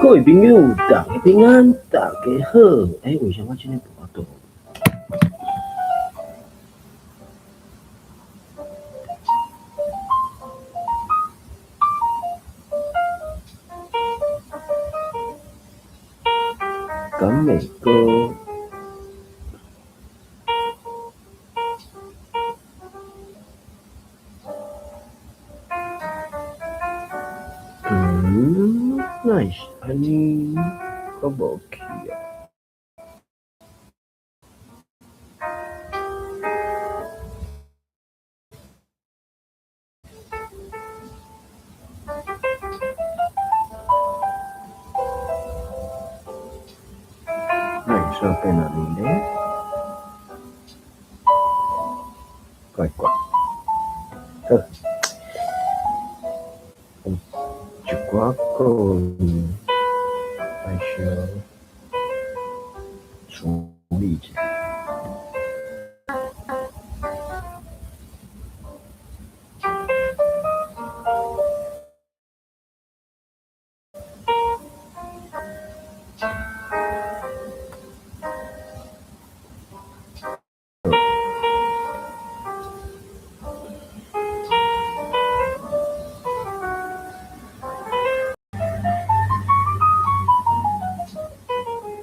各位朋友，大家平安，大家好。欸，為啥我這个無法度？敢會閣？嗯，哪會是按呢？閣無去啊？哪會煞變按呢咧？怪怪。好，有一寡個愛小處理一下。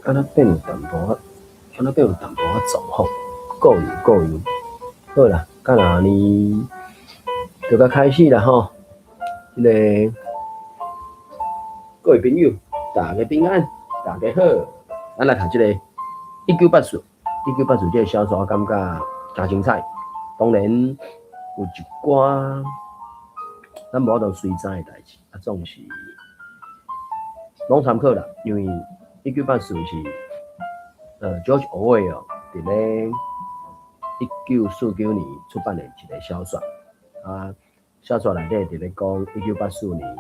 敢若變有淡薄仔，敢若變有淡薄仔狀況，各有各有。好啦，敢若按呢，就共開始啦吼。這个各位朋友，大家平安，大家好。咱來讀這个一九八四，一九八四這个小說，我感覺誠精彩。當然有一寡咱無法度隨知的代誌，啊，總是攏參考啦，因為一九八四是George Orwell 佇咧1949年出版的一个小說，啊，小說內底佇咧講一九八四年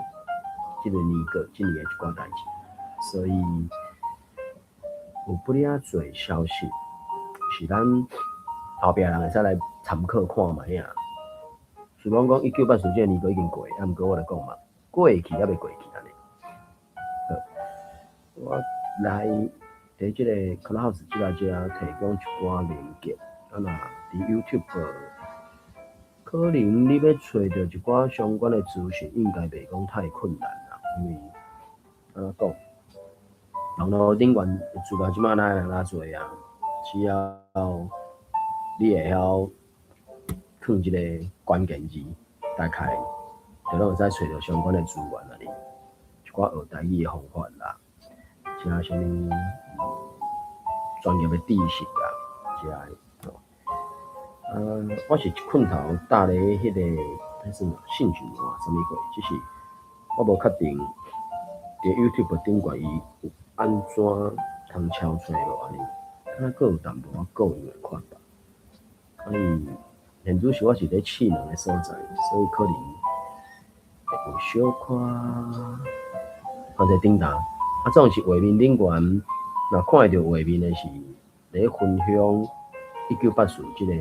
這个年過，這年的一寡代誌，所以有不爾濟消息是咱後壁人會使來參考看覓仔。雖然講一九八四這个年過已經過，啊，毋過我來講嘛，過去猶未過去按呢。好，我來佇這個 Clubhouse 這个遮提供一寡連結，啊若佇 YouTube 可能你欲揣著一寡相關的資訊，應該袂講太困難啦，因為按怎講，網路頂懸的資料這擺哪會哪濟啊？只要你會曉囥一個關鍵字，大概就攏會使揣著相關的資源啊。一寡學台語的方法啦，寫啥物專業的知識啊，遮个吼。啊，我是一困頭搭咧彼个，彼什麼興趣換啥物貨，只是我無確定佇 YouTube 頂懸伊有按怎通敲出來無按呢？敢若閣有淡薄仔個人的看法。啊，伊現主時我是咧試兩个所在，所以可能會有小可看者頂頭。啊，總是畫面頂懸，若看會著畫面的是咧分享一九八四這個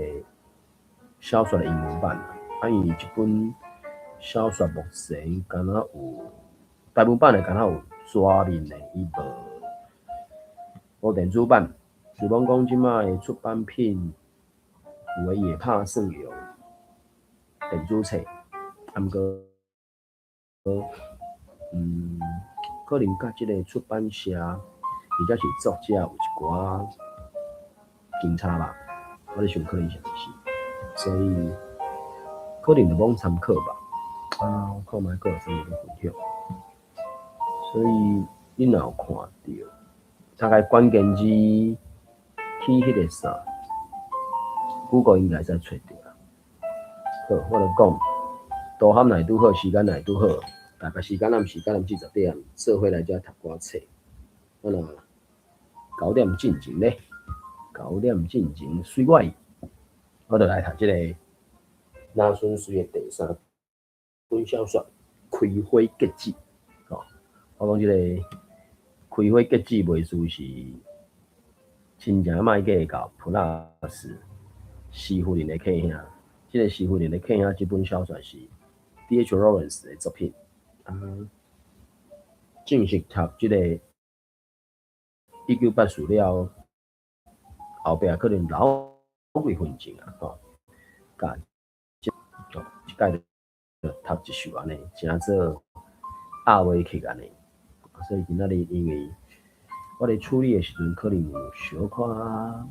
小說的英文版。啊，因為這本小說目前敢若有台文版的，敢若有紙面的，伊無電子版。雖罔講這擺的出版品有的伊會拍算用電子冊，啊，毋過，可能佮這個出版社或者是作者有一寡偏差吧，我咧想可能是毋是，所以可能就罔參考吧。啊，我看覓閣有啥物欲分享。所以你若有看著，大概關鍵字去彼个啥，Google 應該會使揣著啦。好，我就講，導航若會拄好，時間若會拄好，台北時間暗時間暗時10點，做伙來遮讀寡冊。我若9點進前咧，9點進前隨我意，我就來讀這個林順水的第三本小說《開花結籽》。吼，我講這個開花結籽袂輸是親情麥計較 Plus 施夫人的客兄，這個施夫人的客兄這本小說是 D.H. Lawrence 的作品。啊，正式讀這个一九八四了，後壁可能留幾分鐘啊，吼，共這吼，這擺就讀一首按呢，成做鴨尾曲按呢。所以今仔日因為我咧處理的時陣，可能有小可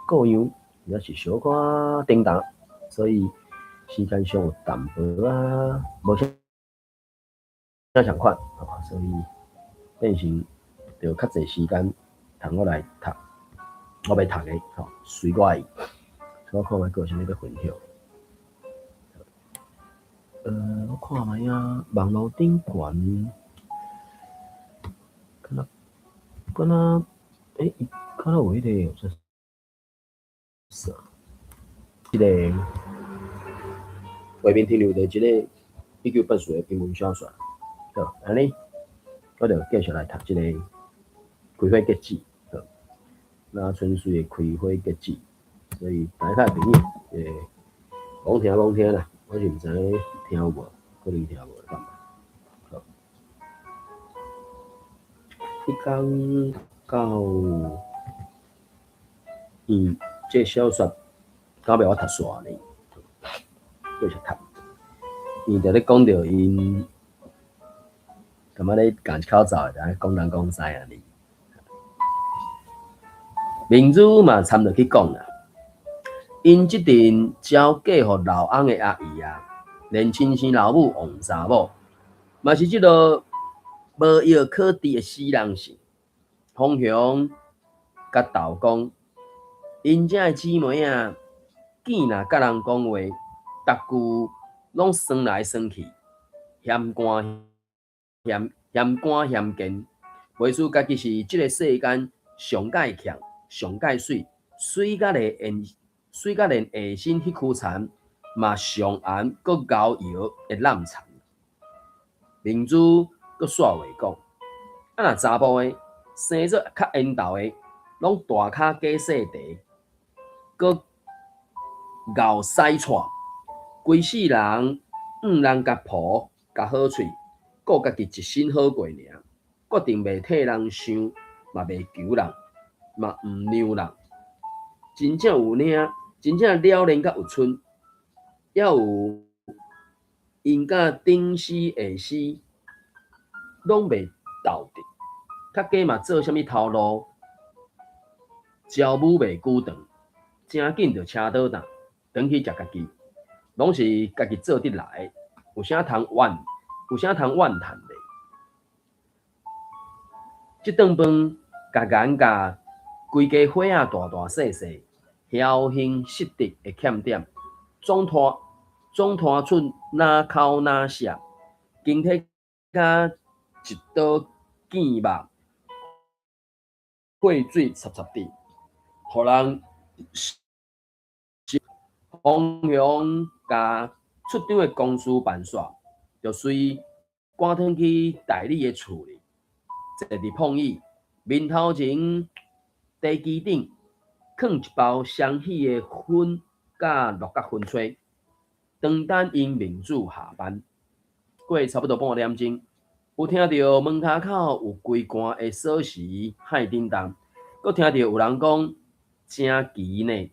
過樣，抑是小可停頓，所以時間上有淡薄仔無啥仝款，所以變成著較濟時間通我來讀，我欲讀的吼，隨我意。我看覓閣有啥物欲分享。我看覓啊，網路頂懸，敢若敢若，欸，敢若有彼个這啥？這个畫面停留佇這个一九八四的英文小說。好，按呢，我就繼續來讀這个開花結籽。好，那純粹的開花結籽，所以大家朋友，講聽講聽啦，我是毋知影聽有無，可能聽無感覺。好，彼工到，這个小說到尾我讀煞呢，繼續讀。伊就咧講著𪜶，感覺咧共一口罩的，講東講西按呢。明珠嘛參落去講啦，𪜶這陣招嫁予老翁的阿姨啊，連親生老母王查某，嘛是這个無藥可治的死人性。風雄共豆講，𪜶遮的姊妹仔，見若佮人講話，逐句攏酸來酸去，嫌寒嫌嫌寒嫌賤，袂輸家己是這个世間上蓋強、上蓋媠，媠甲連下媠甲連下身彼區田嘛上紅閣𠢕搖的湳田。明珠閣煞話講，啊若查埔的生做較緣投的，攏大跤加細蹄，閣𠢕屎蔡，規世人向人共抱共好喙，顧家己一身好過爾，決定袂替人想，嘛袂求人，嘛毋讓人。真正有領，真正了然甲有春，猶有𪜶佮頂死下死，攏袂鬥得。較加嘛做啥物頭路，招母袂久長，誠緊就車倒轉，轉去食家己，攏是家己做得來，有啥通怨，有啥通怨嘆的？這頓飯共顏共規家伙仔大大細細，僥倖失德的欠點，總拖出哪哭哪寫，經體甲一刀見肉，血水澀澀滴，予人風雄共出張的公事辦煞，就隨趕轉去代理的厝裡，坐佇膨椅，面頭前茶几頂囥一包雙喜的薰佮鹿角薰吹，當等𪜶明主下班。過差不多半點鐘，有聽著門跤口有機關的鎖匙響叮當，閣聽著有人講誠奇呢，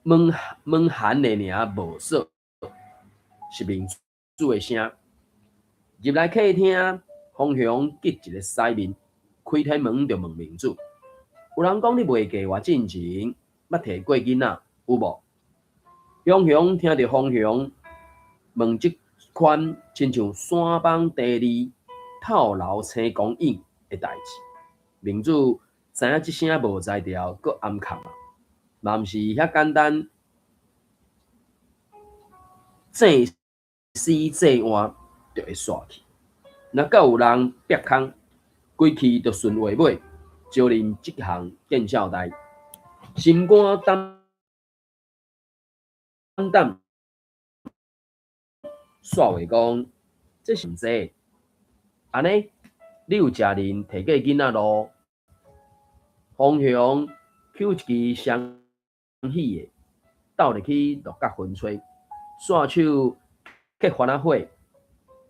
門門銜的爾無鎖，是明主的聲。入來客廳，風雄激一个屎面，開天門就問明主：有人講你未嫁我進前，捌提過囡仔，有無？雄雄聽著風雄問這款親像山崩地裂、透流青光影的代誌，明主知影這聲無才調，閣暗藏啊，嘛毋是遐簡單，正死正活就會煞去。若閣有人逼空，規氣就順話尾，招認這項見笑代，心肝膽膽，煞話講，這是毋濟。按呢，你有食恁提過囡仔囉？風雄搝一支雙喜的，斗入去鹿角薰吹，煞手克番仔火，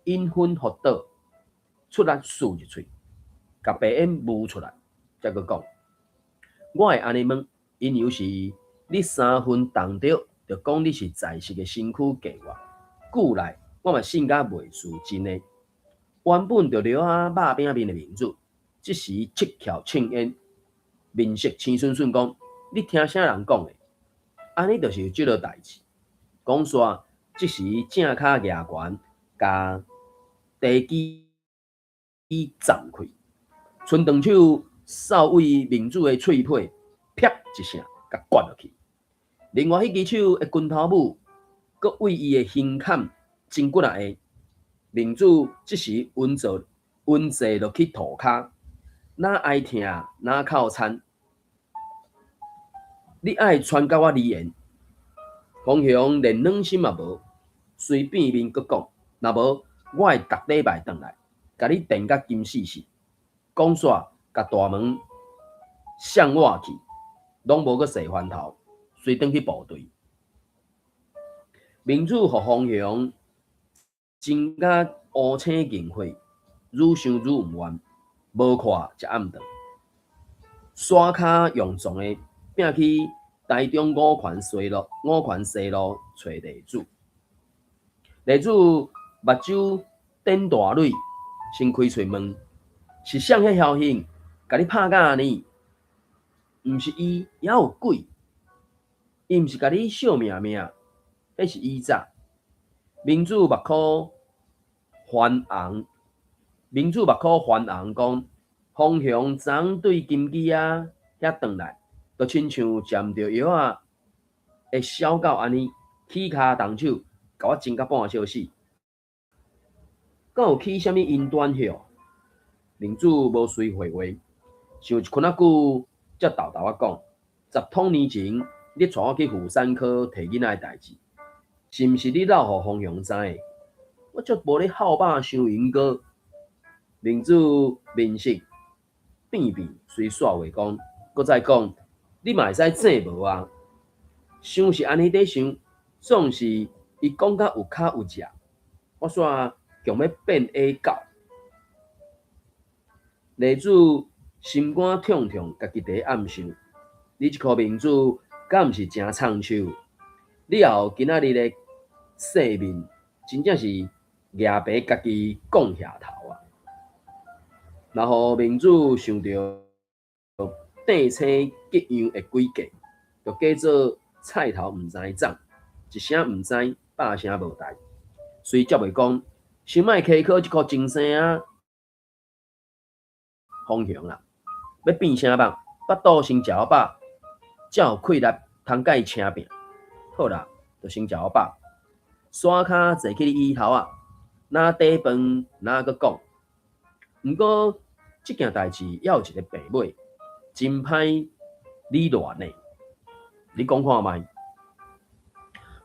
引薰予倒，出力欶一喙，共白煙霧出來，才閣講。我會按呢問，因由是你三分動著，就講你是在世的身軀計劃。久來我嘛信甲袂輸真的。原本就著仔肉餅面的明子，這時七竅青煙，面色青恂恂講：你聽啥人講的？按呢就是有這落代誌。講煞，這時正跤舉懸，共地基鏨開，伸長手掃位明子的喙皮，啪一聲，共割落去。另外彼支手的拳頭母，閣對伊的胸坎真骨力的。明子這時穩坐穩坐落去塗跤，若哀疼，若哭慘。你愛傳佮我離言，方雄連軟心也無，隨變面閣講，若無我會逐禮拜轉來，共你電甲金死死。講煞，共大門向外去，攏無閣踅翻頭，隨轉去部隊。明子予方雄真甲烏青銀血，愈想愈毋願，無看食暗頓，徙跤用撞的，拚去台中五權西路揣麗子。麗子目睭瞪大蕊，先開喙問：是啥遐僥倖，共你拍甲按呢？毋是伊，猶有鬼？伊毋是共你惜命命，彼是以早。明子目箍翻紅，明子目箍翻紅，講方雄昨昏對金枝仔遐轉來，就親像食毋著藥仔，會痟到按呢，起跤動手，共我整甲半小死。敢有起啥物因端許？明子無隨回話，想一困仔久，才沓沓仔講：十通年前，你帶我去婦產科提囡仔的代誌，是毋是你落予方雄知的？我足無咧哭肉傷閒過。明子面色變變，隨煞話講，閣再講，你嘛會使證無啊？想是按呢咧想，總是伊講甲有跤有跡，我煞強欲變矮狗。麗子心肝痛痛，家己佇咧暗想：你這顆明珠敢毋是誠藏手？你也予今仔日的世面，真正是額白家己摃額頭啊！若予明子想著短生激樣的詭計，就假做菜頭毋知長，一聲毋知，百聲無代，隨接話講，先莫溪考這箍精生啊！方雄啊，欲變啥肉？腹肚先食予飽，才有氣力通佮伊拚拚。好啦，就先食予飽。徙跤坐去椅頭仔，若短飯，若閣講。毋過這件代誌猶有一个病尾，真歹理亂呢。你講看覓？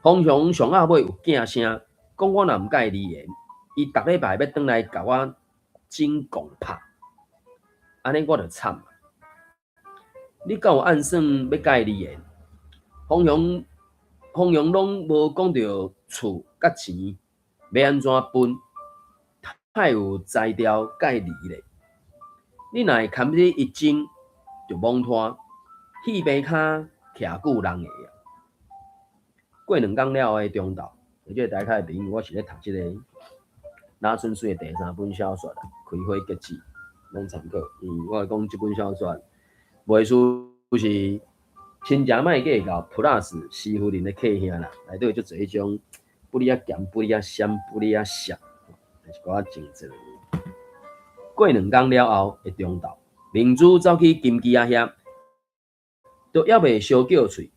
方雄上暗尾有驚聲，講我若毋佮伊離言，伊逐禮拜欲轉來共我整摃拍，按呢我就慘。你敢有按算欲佮伊離言？方雄方雄攏無講著厝佮錢欲按怎分，太有才調佮伊離咧。你若會堪你一整，就罔拖戲棚跤徛久人的啊。過兩工了後的中晝，這个大家的朋友，我是咧讀這个拉春水的第三本小說啦，《開花結籽》，攏參考。我來講這本小說，袂輸是親情莫計較，plus 師夫人的客兄啦，內底有足濟彼種不離仔鹹，不離仔酸，不離仔澀，一寡情節。過兩工了後的中晝，明珠走去金枝仔遐，都猶未相叫喙，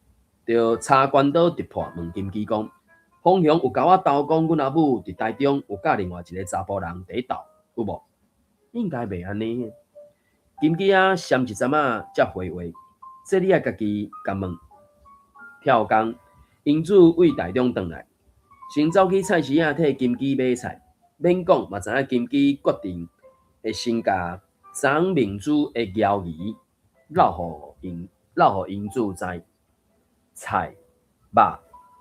就插關刀直破問金枝講：方雄有共我兜講，阮阿母佇台中有佮另外一个查埔人佇咧鬥，有無？應該袂按呢。金枝仔閃一陣仔，才回話：這你愛家己共問。跳工，英子對台中轉來，先走去菜市仔替金枝買菜，免講嘛知影金枝決定會先共張明珠的謠言落予𪜶，落予英子知。菜、肉、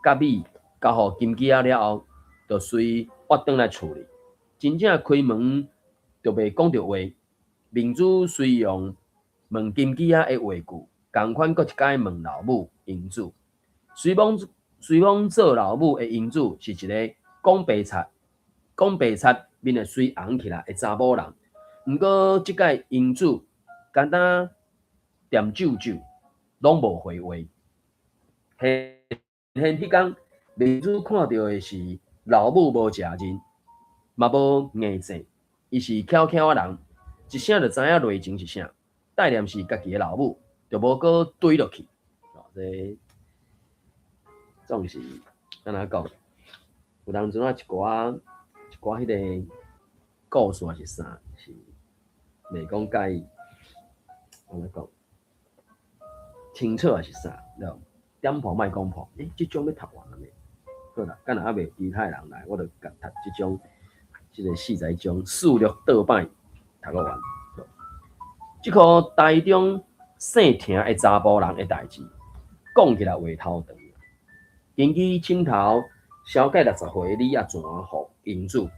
佮米交予金枝仔了後，就隨挖轉來厝裡，真正開門就袂講著話。明珠隨用問金枝仔的話句，仝款閣一擺問老母英子。雖罔做老母的英子是一个講白賊、講白賊面會隨紅起來的查某人，毋過這擺英子敢若恬咒咒，攏無回話。現現彼工，明珠看著的是老母無食認，嘛無硬性，伊是巧巧仔人，一聲就知影內情是啥，代念是家己的老母，就無閣追落去。哦，這總是按怎講？有當陣仔一寡一寡彼个故事抑是啥，是袂講介按怎講清楚抑是啥？對無？點破莫講破，欸，這章欲讀完了未？好啦，敢若猶未其他人來，我就共讀這章，這个40章四六倒擺讀個完。這箍台中姓程的查埔人的代誌，講起來話頭長。根據枕頭銷解60歲李阿泉予英子，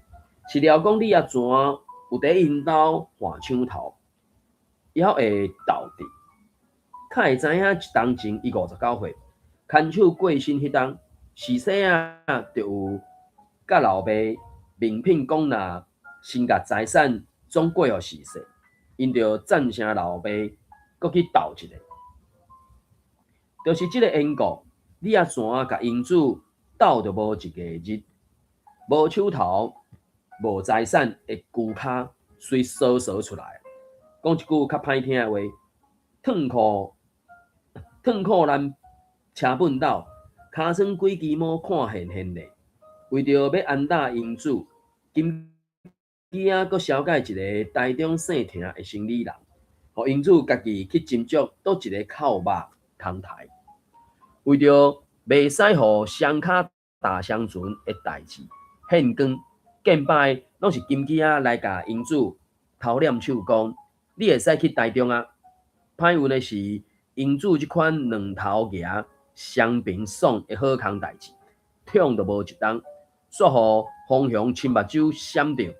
是料講李阿泉有佇𪜶兜換搶頭，猶會鬥智。較會知影一冬前伊59歲，牽手過身彼冬，時勢仔就有佮老爸明聘講，若身共財產總過予時勢，𪜶就贊成老爸閣去鬥一个。就是這个緣故，李阿泉共英子鬥著無一个日，無手頭、無財產的龜跤隨趖趖出來。講一句較歹聽的話，褪褲褪褲難車畚斗，尻川幾支毛看現現咧。為著欲安搭英子，金枝仔閣銷解一个台中姓程的生理人，予英子家己去斟酌佗一个哭肉通刣。為著袂使予雙跤踏雙船的代誌現光，見擺攏是金枝仔來共英子偷念手講，你會使去台中啊。歹運的是，英子這款兩頭蜈雙爿爽的好康代誌，痛著無一冬，煞予風雄親目睭閃著，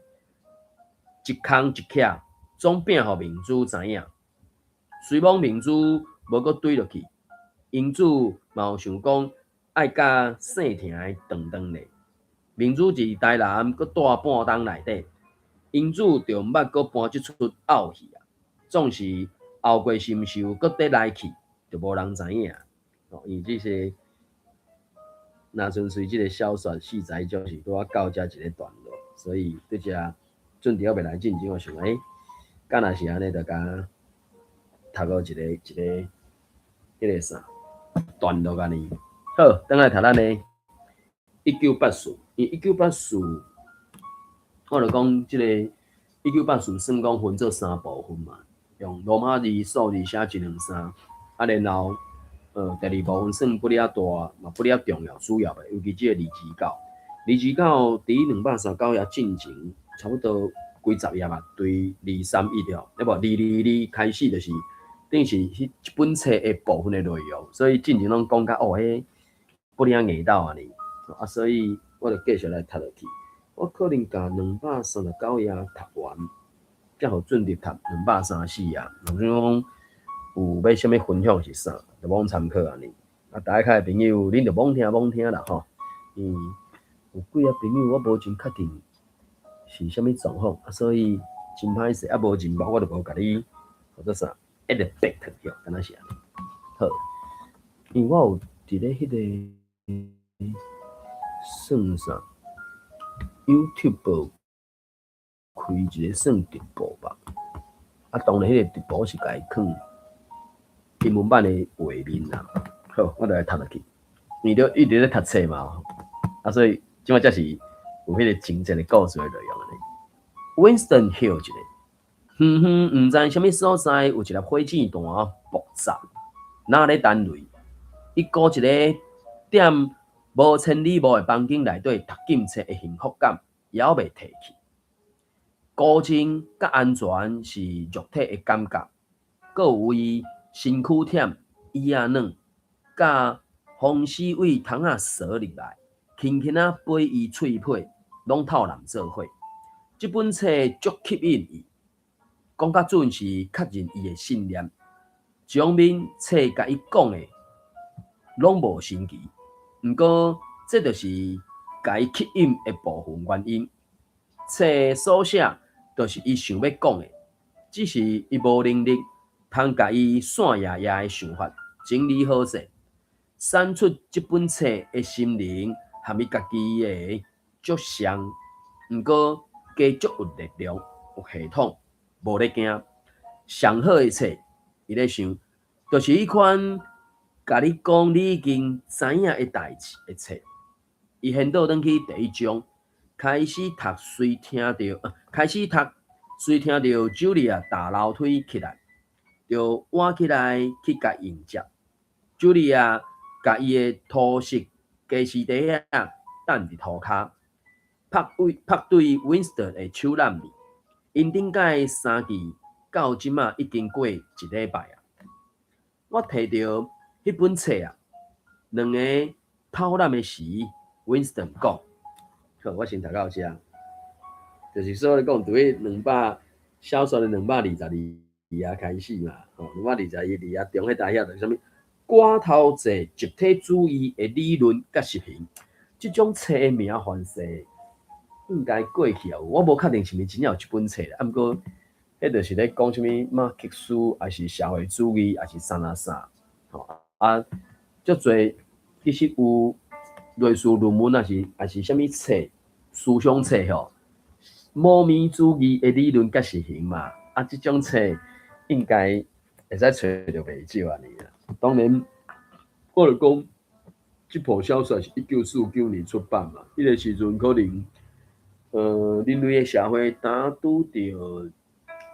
一空一拆，總摒予明珠知影。雖罔明珠無閣追落去，英子嘛有想講愛佮姓程的斷斷咧。明珠佇台南閣蹛半冬內底，英子就毋捌閣搬這齣漚戲啊。總是熬過深秋，閣綴來去，就無人知影。哦，伊這些若純粹這个小說四十章是拄仔到這一个段落，所以對這準備猶未來進前，我想欸，敢若是按呢，就共讀到一个一个彼个啥段落按呢。好，轉來讀咱的1984，伊一九八四，我就講這个一九八四算講分做三部分嘛，用羅馬字數字寫一兩三，啊，然後第二部分算不了大，嘛不了重要主要的，尤其這个29，29佇239頁進前，差不多幾十頁啊，對231條，啊無222開始就是等於是彼一本冊的部分的內容，所以進前攏講甲哦，彼不了硬鬥按呢，啊，所以我就繼續來讀落去。我可能共239頁讀完，才予進入讀234頁。若講有欲啥物分享是啥，就罔參考按呢。啊，大家的朋友，恁就罔聽罔聽啦吼。有幾个朋友我無真確定是啥物狀況，啊，所以真歹勢，啊，無人脈我就無共你號做啥，一直逼去，敢若是按呢。好，因為我有佇咧彼个算啥 YouTube 開一个算直播吧，啊，當然彼个直播是共伊囥英文版的畫面啦。好，我就來讀落去，因為一直咧讀冊嘛，啊，所以這擺才是有彼个情節的故事的內容按呢。Winston 歇一下，遠遠毋知啥物所在有一粒火箭彈爆炸，若咧彈雷，伊孤一个踮無千里霧的房間內底讀禁冊的幸福感，猶未褪去。孤靜佮安全是肉體的感覺，閣有伊身軀忝、椅仔軟，佮風絲對窗仔趖入來，輕輕仔飛伊喙皮，攏透濫做伙。這本冊足吸引伊，講較準是確認伊的信念。一方面，冊共伊講的攏無新奇，毋過這就是共伊吸引的部分原因。冊所寫就是伊想欲講的，只是伊無能力通共伊散掖掖的想法整理好勢，產出這本冊的心靈和伊家己的足像，毋過加足有力量、有系統，無咧驚。上好的冊，伊咧想，就是彼款共你講你已經知影的代誌的冊。伊掀倒轉去第一章，開始讀隨聽著，開始讀隨聽著茱莉亞踏樓梯起來，就倚起來去共迎接。茱莉亞共伊的塗色家私袋仔等佇塗跤，拍對拍對 Winston 的手攬裡。𪜶頂擺相見到這馬已經過一禮拜啊。我提著彼本冊啊，兩個偷懶的時，Winston 講，好，我先讀到遮，就是說講佇彼兩百小說的222頁開始嘛，吼，222頁中彼搭遐就是啥物？寡頭濟集體主義的理論佮實行，這種冊的名凡勢應該過去也有，我無確定是毋是真正有這本冊啦。啊，毋過，彼就是咧講啥物馬克思，抑是社會主義，抑是啥啦啥，吼啊，足濟其實有類似論文，抑是啥物冊思想冊吼，魔物主義的理論佮實行嘛，啊，這種冊應該會使揣著袂少按呢啦。當然，我就講，這部小說是1949年出版嘛，彼個時陣可能，人類的社會當拄著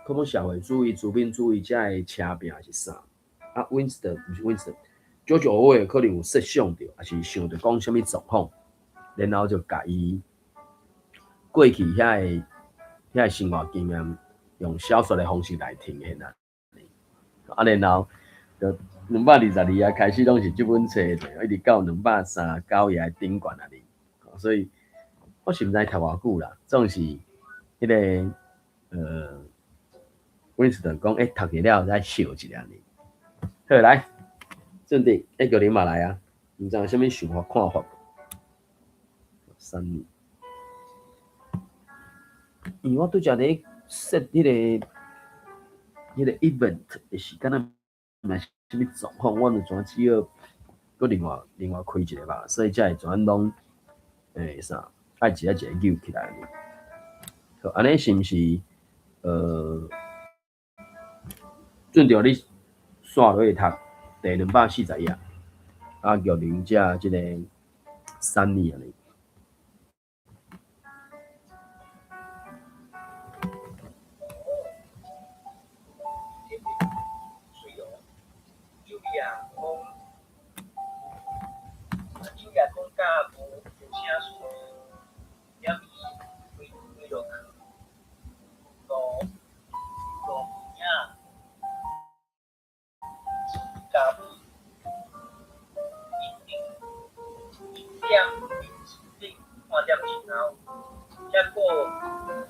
可能社會主義、資本主義遮的車拼是啥？啊，Winston 毋是 Winston，George Orwell 可能有設想著，抑是想著講啥物狀況，然後就共伊過去遐個生活經驗，用小說的方式來呈現啊。啊，然後就222頁開始攏是這本冊，一直到239頁的頂懸按呢。所以我是毋知讀偌久啦，總是彼個Winston 講，欸，讀了後再笑一下按呢。好，來，正定，欸，玉玲嘛來啊，毋知有啥物想法看法？三年，因為我拄才佇設彼個 event 的時間啊，毋知啥物狀況，我就怎只好閣另外開一個吧，所以才會怎攏啥，愛一個一個扭起來。好，按呢是毋是準著你煞落去讀第240頁，啊，玉玲遮這個三年按呢。茱莉亞講，茱莉亞講甲無啥事，點伊開開落去，路路邊仔煮咖啡，一點一點一點半點鐘後，才閣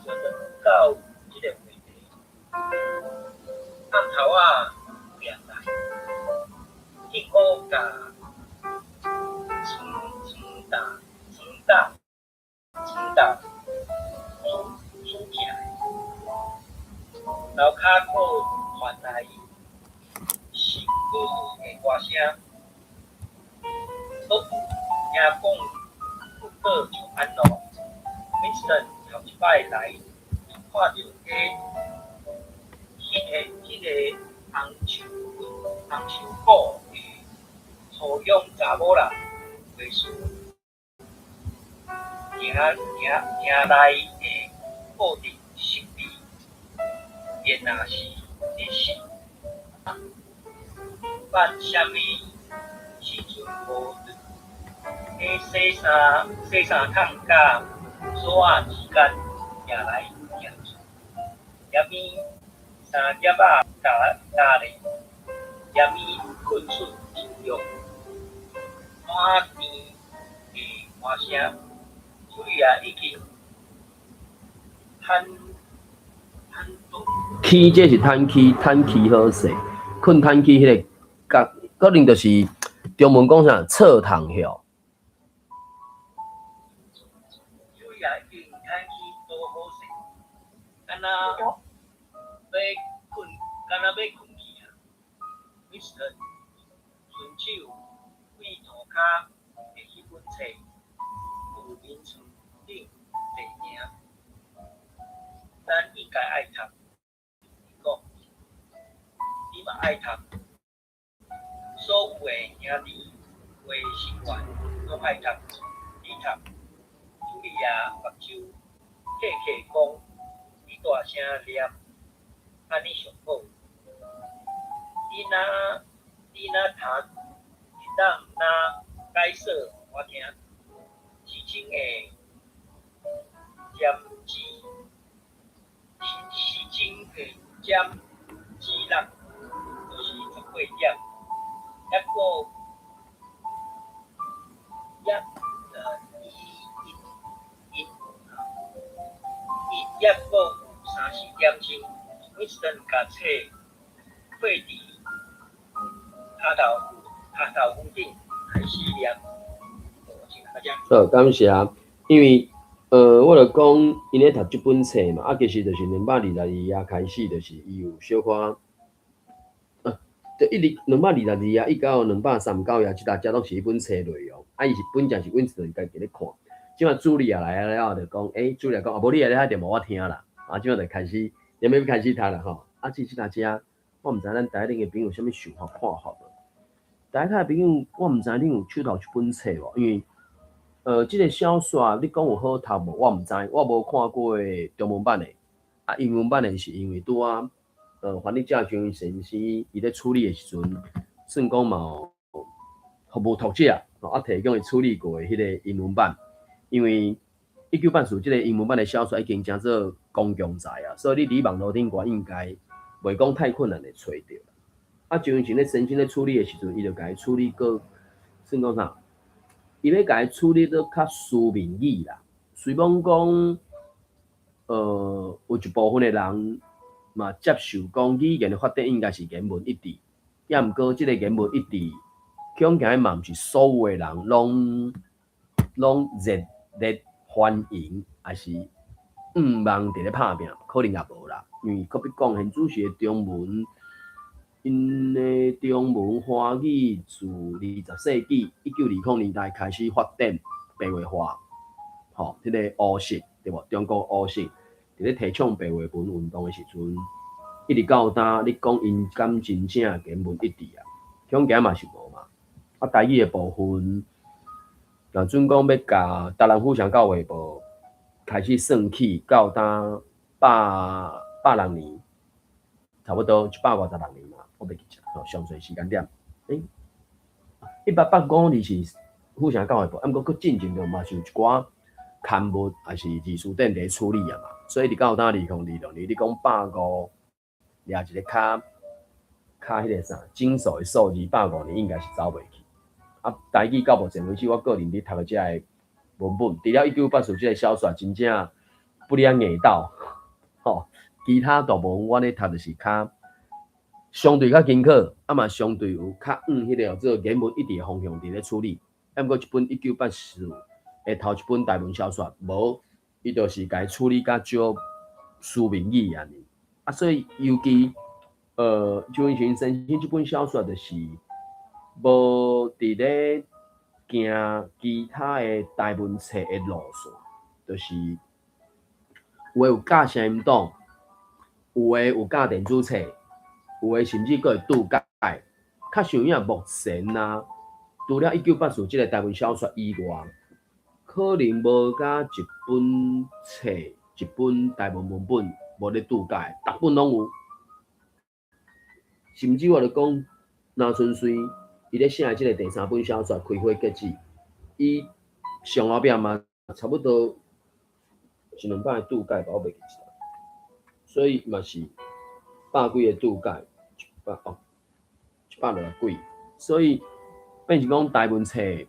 小轉到這个話題。暗頭仔有人來，結果共床床罩床罩床罩拄拄起來，樓跤閣傳來熟耳的歌聲，閣有聽講不過就按怎。Winston 頭一擺來看著彼个紅紅袖鼓的粗勇查某人，話事營營營內的固定設備，便若是會死。捌啥物時陣無佇洗衫桶佮鎖仔之間行來行去，踮伊三夾仔咬咬咧，踮伊噴出酒肉，滿甜的歌聲。茱莉亞已經學坦坦倒。起這是坦起，坦起好勢，睏坦起彼个角，可能就是中文講啥，側躺吼。茱莉亞已經坦起倒好勢，敢若欲睏，敢若欲睏去矣。Winston 伸手對塗跤的彼本冊，佇眠床頂坐定。咱應該愛讀，伊講，你嘛愛讀，所有的兄弟會成員攏愛讀，你讀。茱莉亞目睭瞌瞌講，伊大聲念，按呢上好。你若讀，會當若解說予我聽，時鐘會占指，時鐘會占指六，就是18點，猶閣猶伊因因伊猶閣有三四點鐘，Winston 共冊放佇跤頭夫頂開始念。好，感謝。因為，我就講，𪜶咧讀這本冊嘛，啊，其實就是222頁開始，就是伊有小可，就一直222頁一到239頁，這大遮攏是彼本冊內容。啊，伊是本正是 Winston 家己咧看。這馬茱莉亞來了後，就講，欸，茱莉亞講，啊，無你來咧遐念予我聽啦。啊，這馬就開始，念欲開始讀啦吼。啊，這這大遮，我毋知咱台頂的朋友有啥物想法看法無？台下的朋友，我毋知恁有手頭這本冊無？因為，這个小說你講有好讀無？我毋知，我無看過中文版的。啊，英文版的是因為拄仔，翻譯者張先生伊咧處理的時陣，算講嘛有服務讀者，啊，提供伊處理過的彼个英文版。因為一九八四這个英文版的小說已經成做公共財啊，所以你佇網路頂懸應該袂講太困難會揣著。啊，張先生咧先生咧處理的時陣，伊就共伊處理過，算講啥？伊欲共伊處理得較書面語啦。雖罔講，有一部分的人嘛接受講語言的發展應該是言文一致，抑毋過這个言文一致，恐驚嘛毋是所有的人攏熱烈歡迎，抑是向望佇咧拍拚，可能也無啦。因為閣比講現主時的中文，𪜶的中文華語自20世紀1920年代開始發展白話化，吼，這个烏式對無？中國烏式佇咧提倡白話文運動的時陣，一直到今，你講𪜶敢真正言文一致啊？恐驚嘛是無嘛。啊，台語的部分，若準講欲共台南府城教會報開始算起，到今160年，差不多156年嘛，我袂記得吼，上濟時間點。欸，1885年是府城教會報，啊，毋過閣進前就嘛是有一寡刊物，抑是字詞典佇處理啊嘛，所以一直到今2026年，你講百五，掠一个較較彼个啥整數的數字，百五年應該是走袂去。啊，台語到目前為止，我個人佇讀這个文本，除了一九八四這个小說真正不離硬鬥，吼，其他大部分我咧讀就是較相對較艱苦，啊嘛相對有較往彼個叫做言文一致的方向佇咧處理。啊，毋過這本一九八四的頭一本台文小說，無，伊就是共伊處理較少書面語按呢。啊，所以尤其周文成先生這本小說就是無佇咧行其他的台文冊的路線，就是有的有教聲音檔，有的有教電子冊，有的甚至閣會注解。較像影目前啊，除了一九八四這个台文小說以外，可能無佮一本冊、一本台文文本無咧注解，逐本攏有。甚至我著講，若純粹伊咧寫的這个第三本小說《開花結籽》，伊上後壁嘛差不多一兩百個注解吧，我袂記得。所以嘛是百幾个注解，一百哦，160幾。所以變成講台文冊攏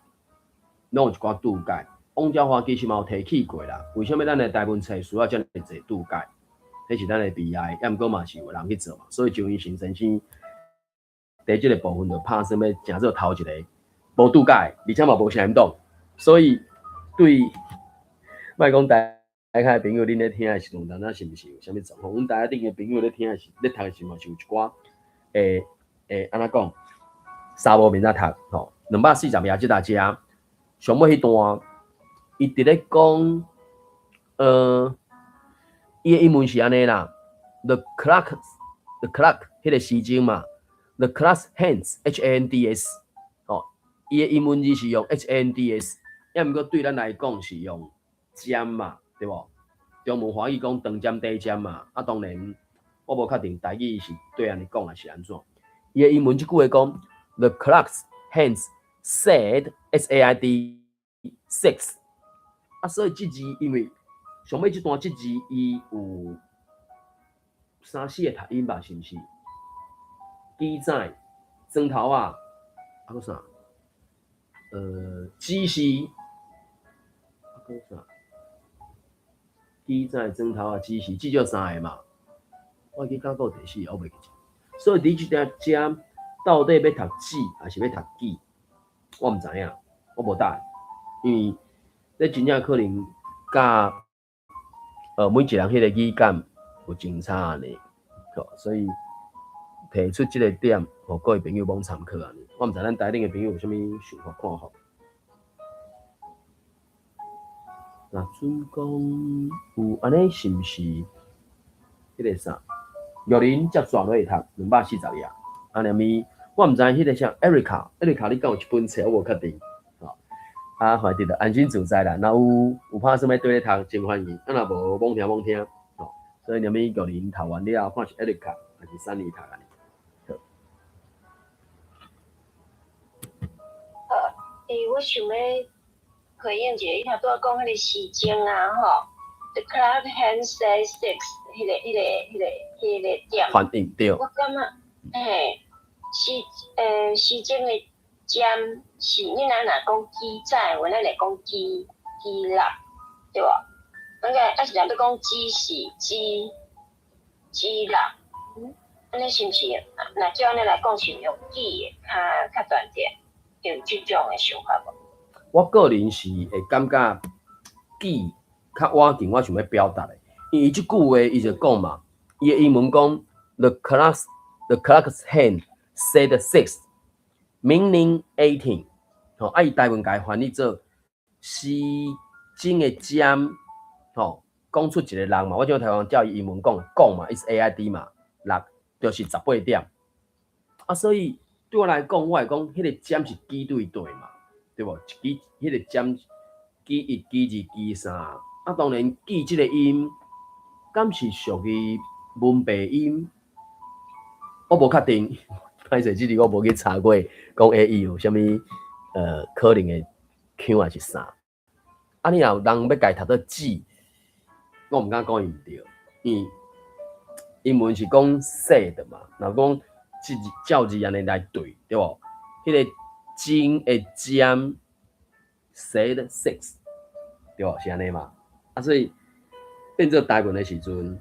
有一寡注解，王昭華其實嘛有提起過啦，為啥物咱的台文冊需要遮爾濟注解？彼是咱的悲哀，抑毋過嘛是有人去做嘛。所以周英成先生佇這個部分就拍算欲成做頭一个無注解，而且嘛無啥人懂。所以對，莫講台下的朋友，恁咧聽的時陣，當陣是毋是有啥物狀況？阮台頂的朋友咧聽的時，咧讀的時嘛是有一寡會會按怎講，沙無面仔讀吼。240頁這搭遮，上尾彼段，伊佇咧講，伊的英文是按呢啦，The clock，the clock，彼個時鐘嘛，the clock's hands，H A N D S，吼，伊的英文字是用 H A N D S，抑毋過對咱來講是用針嘛，對無？中文華語講長針短針嘛，啊，當然我無確定台語是對按呢講抑是按怎。伊的英文這句話講，The clock's hands said S A I D six，啊，所以這字因為上尾這段這字伊有三四個讀音吧，是毋是？記載磚頭仔，啊閣啥？只是啊閣啥？記載磚頭仔，只是至少三个嘛。我記敢閣有第四个，我袂記得。所以佇這遮到底欲讀指抑是欲讀記，我毋知影，我無答案，因為這真正可能佮每一人彼个語感有真差按呢，所以提出這個點，予各位朋友罔參考按呢。我毋知咱台頂的朋友有啥物想法看法。若準講有按呢，是毋是彼个啥？玉林接續落去讀240頁，啊，連咪我毋知彼个啥，Erica，Erica，你敢有這本冊？我無確定。吼，啊，反正就安心自在啦。若有有拍算欲綴咧讀，真歡迎。啊，若無，罔聽罔聽。吼，所以連咪玉林讀完了，看是 Erica 抑是珊妮讀按呢。好，我想欲回應一下，你頭拄仔講彼个時鐘啊，吼，The clock hand said six，彼个點。反應對。我感覺，嘿，時鐘的針是你若若講記載，咱會講記記錄，對無？應該抑是若欲講指示指指六，按呢是毋是？若照按呢來講，是用記的較較斷點，有這種的想法無？我個人是會感覺記較倚近我想欲表達的，因為這句話伊就講嘛，伊的英文講 The clock's hand said six, meaning 18。吼，啊伊台文共伊翻譯做時鐘的針，吼，講出一个人嘛，我像台灣照伊英文講講嘛，S A I D 嘛，六就是18點。啊，所以對我來講，我會講彼個針是幾對對嘛，對無？一支彼個針，支一、支二、支三。啊，當然記這個音，敢是屬於文白音？我無確定，歹勢，這字我無去查過，講欸伊有啥物可能的腔抑是啥？啊，你若有人欲共伊讀做指，我毋敢講伊毋對，因為英文是講 said 嘛，若講這字照字按呢來對，對無？彼個鐘的針 said six，對無？是按呢嘛？啊，所以變做台文的時陣，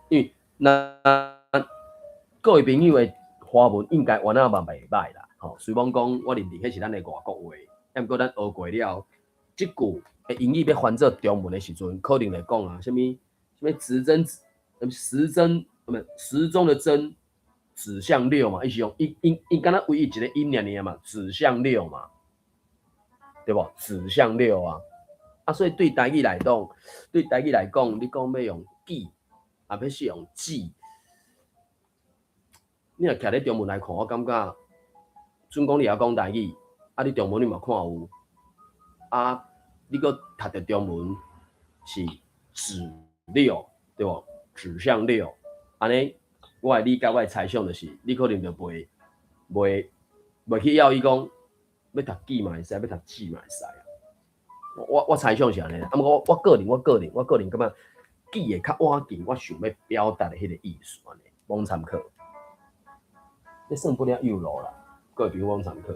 因為若各位朋友的華文應該原來嘛袂䆀啦，吼。雖罔講我認定彼是咱的外國話，抑毋過咱學過了，這句的英語欲翻做中文的時陣，可能會講啊，啥物啥物時針，時針，毋時鐘的針指向六嘛，伊是用伊伊伊敢若唯一一個音爾爾嘛，指向六嘛，對無？指向六啊，啊，所以對台語來講，對台語來講，你講欲用記，抑欲是用指，你若徛咧中文來看，我感覺，準講你會曉講台語，啊，你中文你嘛看有，啊，你閣讀著中文是指六，對無？指向六，按呢，我的理解，我的猜想就是，你可能就袂袂袂去要伊講，欲讀記嘛會使，欲讀指嘛會使啊。我猜想是按呢，啊，毋過我個人感覺記會較倚近我想欲表達的彼個意思按呢，罔參考。這算不了幼路啦，各位朋友罔參考。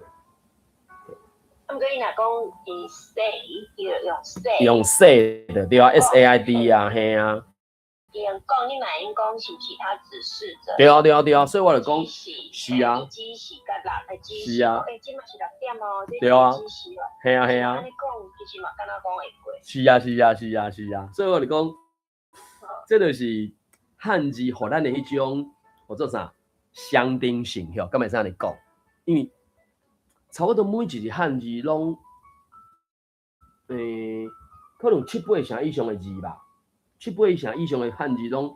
啊，毋過伊若講伊 say，伊就用 say。用 said 對啊，SAID 啊，嘿啊。伊用講，你嘛會用講是其他指示者。對啊對啊對啊，所以我就講，是啊。指示佮六，指示。是啊。欸，這嘛是六點哦，對啊。指示哦。嘿啊嘿啊。按呢講，其實嘛敢若講會過。是啊是啊是啊是啊，所以我就講，這就是漢字予咱的彼種，號做啥？象徵性吼，敢會使按呢講？因為差不多每一個漢字攏，可能七八成以上的字吧，七八成以上的漢字攏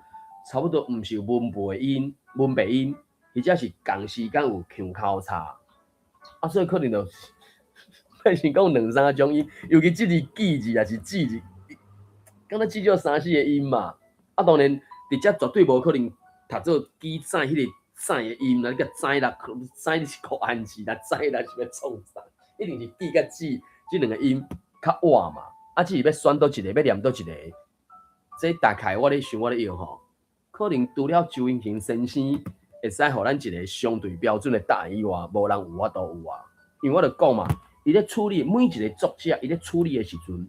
差不多毋是文背音、文白音，或者是仝時間有腔口差，啊，所以可能就變成講兩三種音，尤其這字記字抑是字字，敢若至少三四個音嘛。啊，當然，佇遮絕對無可能讀做記載彼個載的音啦，你共載啦，載是國漢字啦，載啦是欲創啥？一定是記佮字這兩個音較倚嘛。啊，只是欲選佗一个，欲念佗一个，這大概我咧想，我咧用吼，可能除了周英行先生會使予咱一個相對標準的答案以外，無人有法度有啊。因為我著講嘛，伊咧處理每一個作者，伊咧處理的時陣，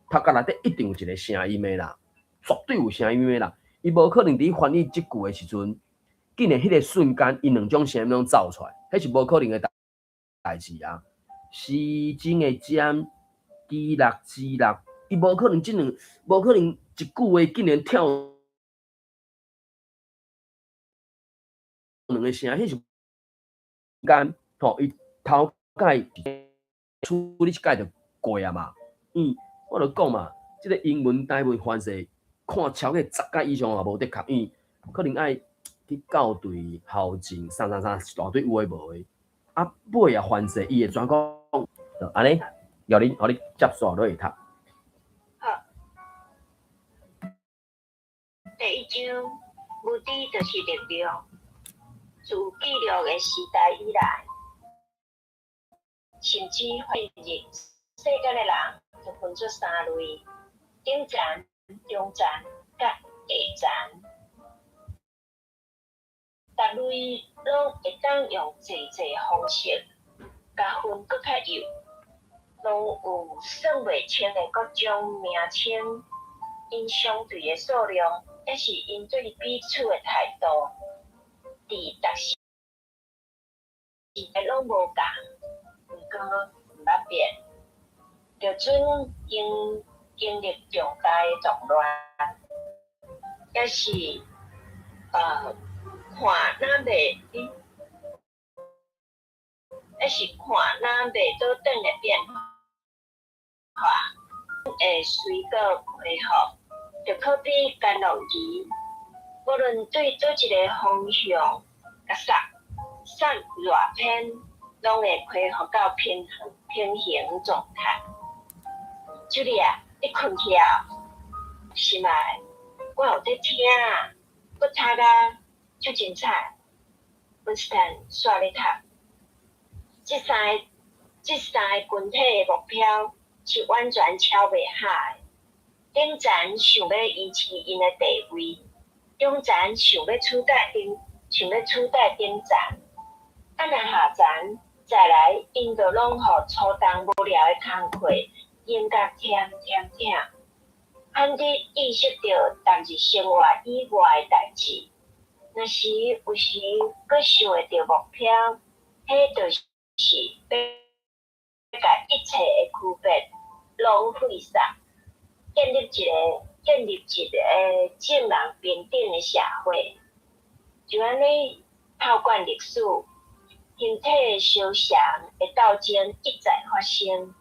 頭殼內底一定有一個聲音的啦，絕對有聲音的啦。伊無可能佇翻譯這句的時陣，竟然彼個瞬間，伊兩種聲音攏走出來，彼是無可能的代誌啊。時鐘的針，記六之六，伊無可能這兩，無可能一句話竟然跳兩個聲，彼是間吼，伊頭蓋處理一擺就過啊嘛。我就講嘛，這個英文台文翻勢看超過十擺以上也無的確，因為可能愛去校對校正啥啥啥一大堆有的無的。啊，尾啊翻勢伊會轉講，就按呢，予你，予你接續落去讀。好，第一章，無知就是力量。自記錄的時代以來，甚至進入世間的人，就分做三類：頂層、中層、佮下層。逐類攏會當用濟濟方式，共分閣較幼，攏有算袂清的各種名稱，𪜶相對的數量，抑是𪜶對彼此的態度，佇逐時代攏無仝，毋過毋捌變。就準經經歷重大的動亂，抑是看若袂，抑是看若袂倒轉的變化，會隨閣恢復，就好比干酪魚，無論對佗一個方向共捒，捒偌偏，攏會恢復到平衡平衡狀態。茱莉亞，你睏去啊？是嘛？我有佇聽，閣讀啊，足精彩。溫斯頓煞咧讀。這三個群體的目標是完全敲袂合的。頂層想欲維持𪜶的地位，中層想欲取代頂，想欲取代頂層，啊若下層再來，𪜶就攏予粗重無聊的工課用甲忝忝忝。漢德意識著逐日生活以外的代誌，若是有時閣想會著目標，彼就是欲共一切的區別攏廢煞，建立一個眾人平等的社會。就按呢，透過歷史，形體相銜的鬥爭一再發生。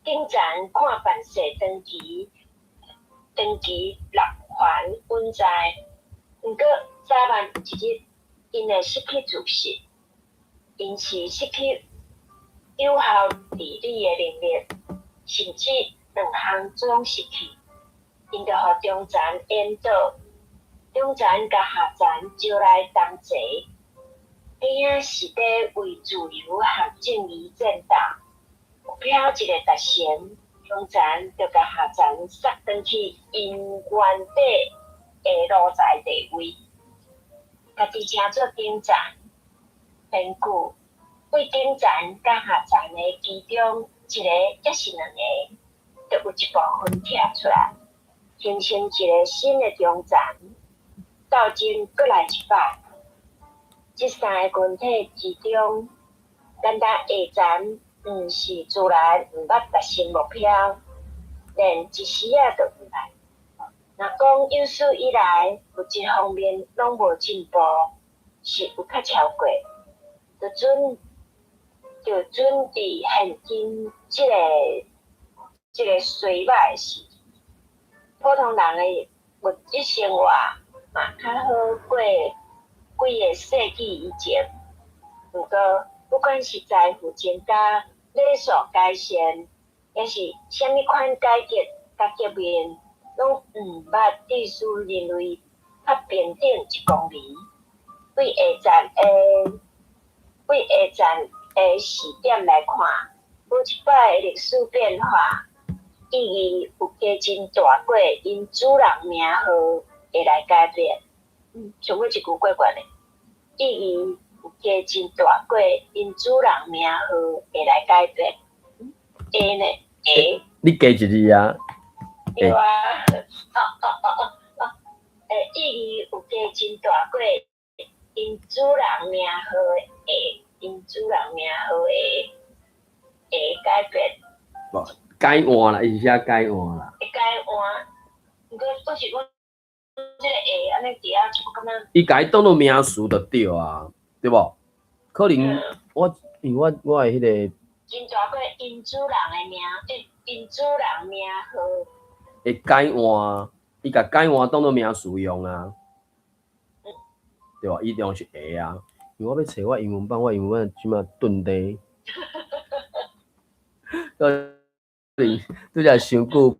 頂層看辦事長期長期樂環穩在，毋過早晚有一日，𪜶會失去自信，𪜶是失去有效治理的能力，甚至兩項總失去，𪜶就予中層引導，中層共下層招來同齊，彼仔是佇為自由和正義戰鬥。目標一个達成，中層就共下層捒轉去𪜶原底的奴才地位，家己成做頂層。編劇對頂層佮下層的其中一個抑是兩個，就有一部分拆出來，形成一個新的中層，鬥爭閣來一擺。這三个群體之中，單單下層毋是自然毋捌達成目標，連一絲仔都毋捌。若講有史以來物質方面攏無進步，是有較超過，就準佇現今這個衰敗時，普通人的物質生活嘛較好過幾个世紀以前。毋過，不管是財富增加、禮數改善，抑是啥物款改革佮革命，攏毋捌致使人類較平等一公厘。對下層的視點來看，每一擺的歷史變化，意義有加真大過𪜶主人名號會來改變。上尾一句怪怪的，意義有加真大過𪜶主人名號會來改變。會呢？會。你加一字啊？對啊。哦，意義有加真大過𪜶主人名號會，𪜶主人名號會會改變。無改換啦，伊是寫改換啦。會改換，毋過我是講這个會按呢佇遐，我感覺。伊共伊當做名詞就對啊，對無？可能我因為我的彼个。真大過𪜶主人的名，𪜶主人名號。會改換，伊共改換當做名詞用啊，對吧？伊用是會啊，因為我欲揣我英文版，我英文版這馬頓地。可能拄才傷久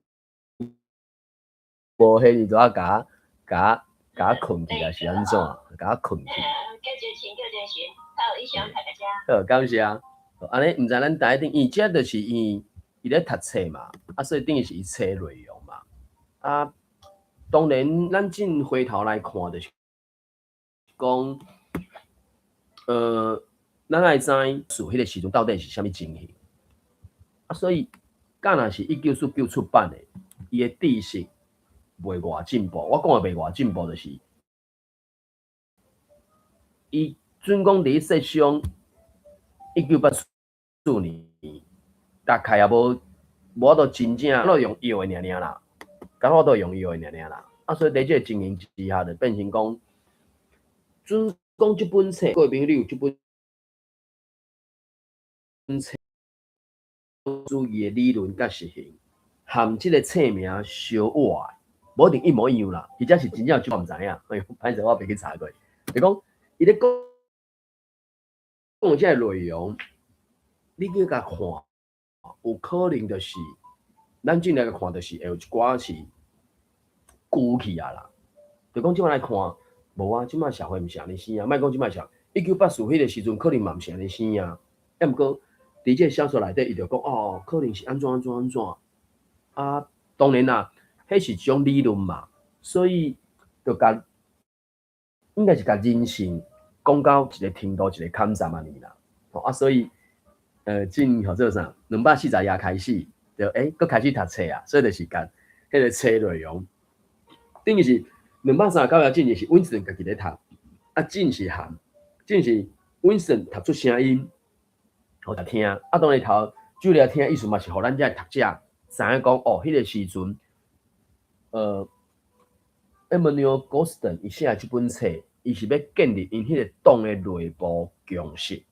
無彼，伊就愛共我困去啊，是按怎？共我困去。叫精神，叫精神，好，以上大家。好，感謝。按呢，毋知咱台頂，伊這就是伊咧讀冊嘛，啊，所以等於是伊冊內容嘛。啊，當然，咱進回頭來看，就是講，咱愛知影彼个時陣到底是啥物情形。啊，所以，敢若是1949出版的，伊的知識袂偌進步。我講的袂偌進步，就是伊準講佇咧設想1984年，大概也無法度真正攏用藥的爾爾啦，敢若都用藥的爾爾啦。啊，所以佇這个情形之下，就變成講，準講這本冊，各位朋友，你有這本冊主義的理論佮實行，含這个冊名相倚，無一定一模一樣啦，或者是真正有我毋知影，哎喲，歹勢我袂去查過。就講伊咧講講這个內容，你去共看，有可能就是咱進來看，就是會有一寡是舊去啊啦。就講這擺來看，無啊，這擺社會毋是按呢生啊，莫講這擺社，1984彼个時陣可能嘛毋是按呢生啊。啊，毋過佇這个小說內底，伊就講哦，可能是按怎按怎按怎。啊，當然啦，彼是一種理論嘛，所以就共應該是共人性講到一個程度，一個坎站按呢啦。吼啊，所以進叫做啥？240頁開始，就閣開始讀冊啊，所以就是共彼个冊內容，等於是239頁進前是溫斯頓家己咧讀，啊，進是含，進是溫斯頓讀出聲音，予伊聽，啊，當然頭主要聽意思嘛是予咱遮讀者知影講，哦，彼个時陣，Emmanuel Goldstein 伊寫的這本冊，伊是欲建立𪜶彼个黨的內部共識。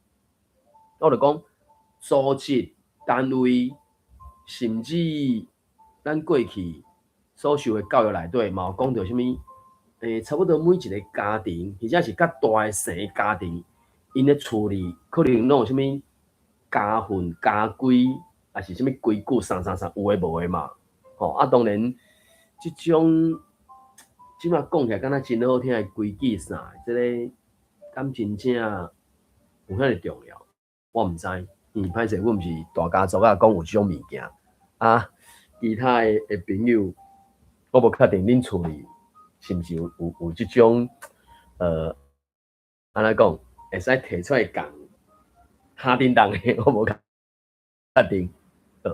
我就講組織單位，甚至咱過去所受的教育內底，嘛有講著啥物？差不多每一个家庭，或者是較大的姓家庭，𪜶咧厝裡可能攏有啥物家訓、家規，抑是啥物規矩，啥啥啥有的無的嘛。吼啊，當然，這種這擺講起來敢若真好聽的規矩啥，這个敢真正有遐爾重要？我毋知，因為歹勢，阮毋是大家族啊，講有這種物件啊。其他的朋友，我無確定恁厝裡是毋是有這種，按怎講，會使提出來講，哈叮當的，我無確定。好，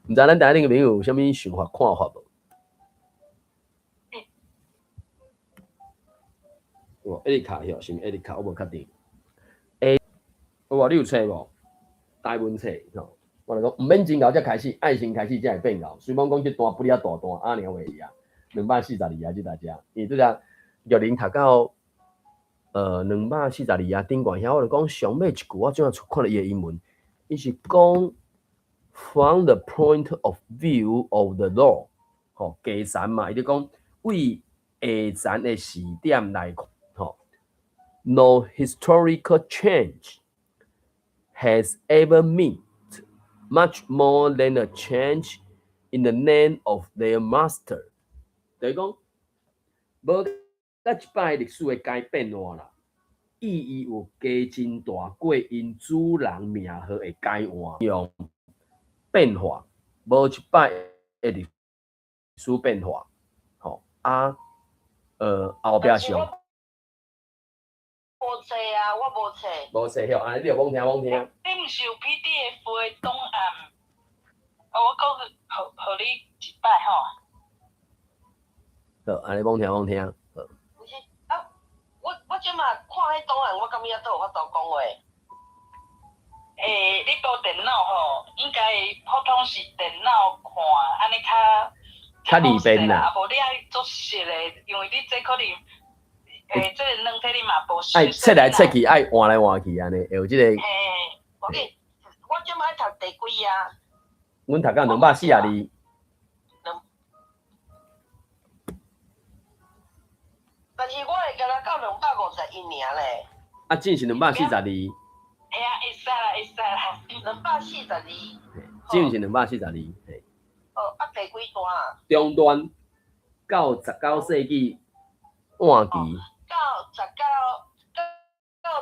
毋知咱台頂个朋友有啥物想法看法無？有艾麗卡許，是毋是艾麗卡？我無確定。欸，有無？你有冊無？台文冊吼。我來講，毋免真𠢕才開始，愛先開始才會變𠢕。雖罔講這段不哩遐大段，啊爾話伊啊，242啊，這大只，伊拄則玉玲讀到242啊頂懸遐，我就講上尾一句，我怎啊看著伊的英文，伊是講 From the point of view of the law，吼，階層嘛，伊咧講為下層的視點來看，吼，No historical change has ever meant much more than a change in the name of their master。就是講，無甲一擺歷史的改變換啦，意義有加真大過𪜶主人名號的改換用變化，無一擺的歷史變化，吼啊，後壁上。無冊啊，我無冊。無冊許，按呢你就罔聽罔聽。你毋是有 PDF 的檔案？我閣予予你一擺吼。好，按呢罔聽罔聽。好。毋是啊，我這馬看彼檔案，我敢猶閣有法度講話？欸，你無電腦吼，應該普通是電腦看，按呢較較利便啦。啊，無你愛做熟的，因為你這可能，欸，這個軟體你嘛無熟。愛切來切去，愛換來換去按呢，會有這個。嘿，我緊，我這馬愛讀第幾啊？阮讀到242。兩。但是我會敢若到251爾咧。啊，這是242。會啊，會使啦，會使啦。242。這是242，嘿。哦，啊，第幾段啊？中段到19世紀晚期。到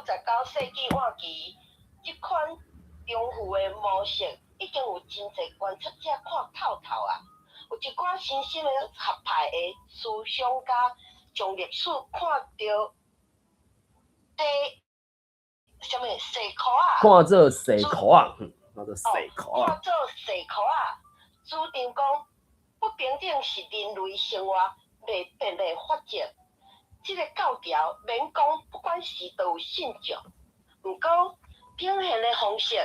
19世紀晚期，這款重複的模式已經有真濟觀察者看透透啊。有一寡新興的學派的思想家將歷史看著第啥物細箍仔，看做細箍仔，看做細箍仔，看做細箍仔，主張講不平等是人類生活袂變的法則。這個教條免講，不管是佗位信眾，毋過表現的方式，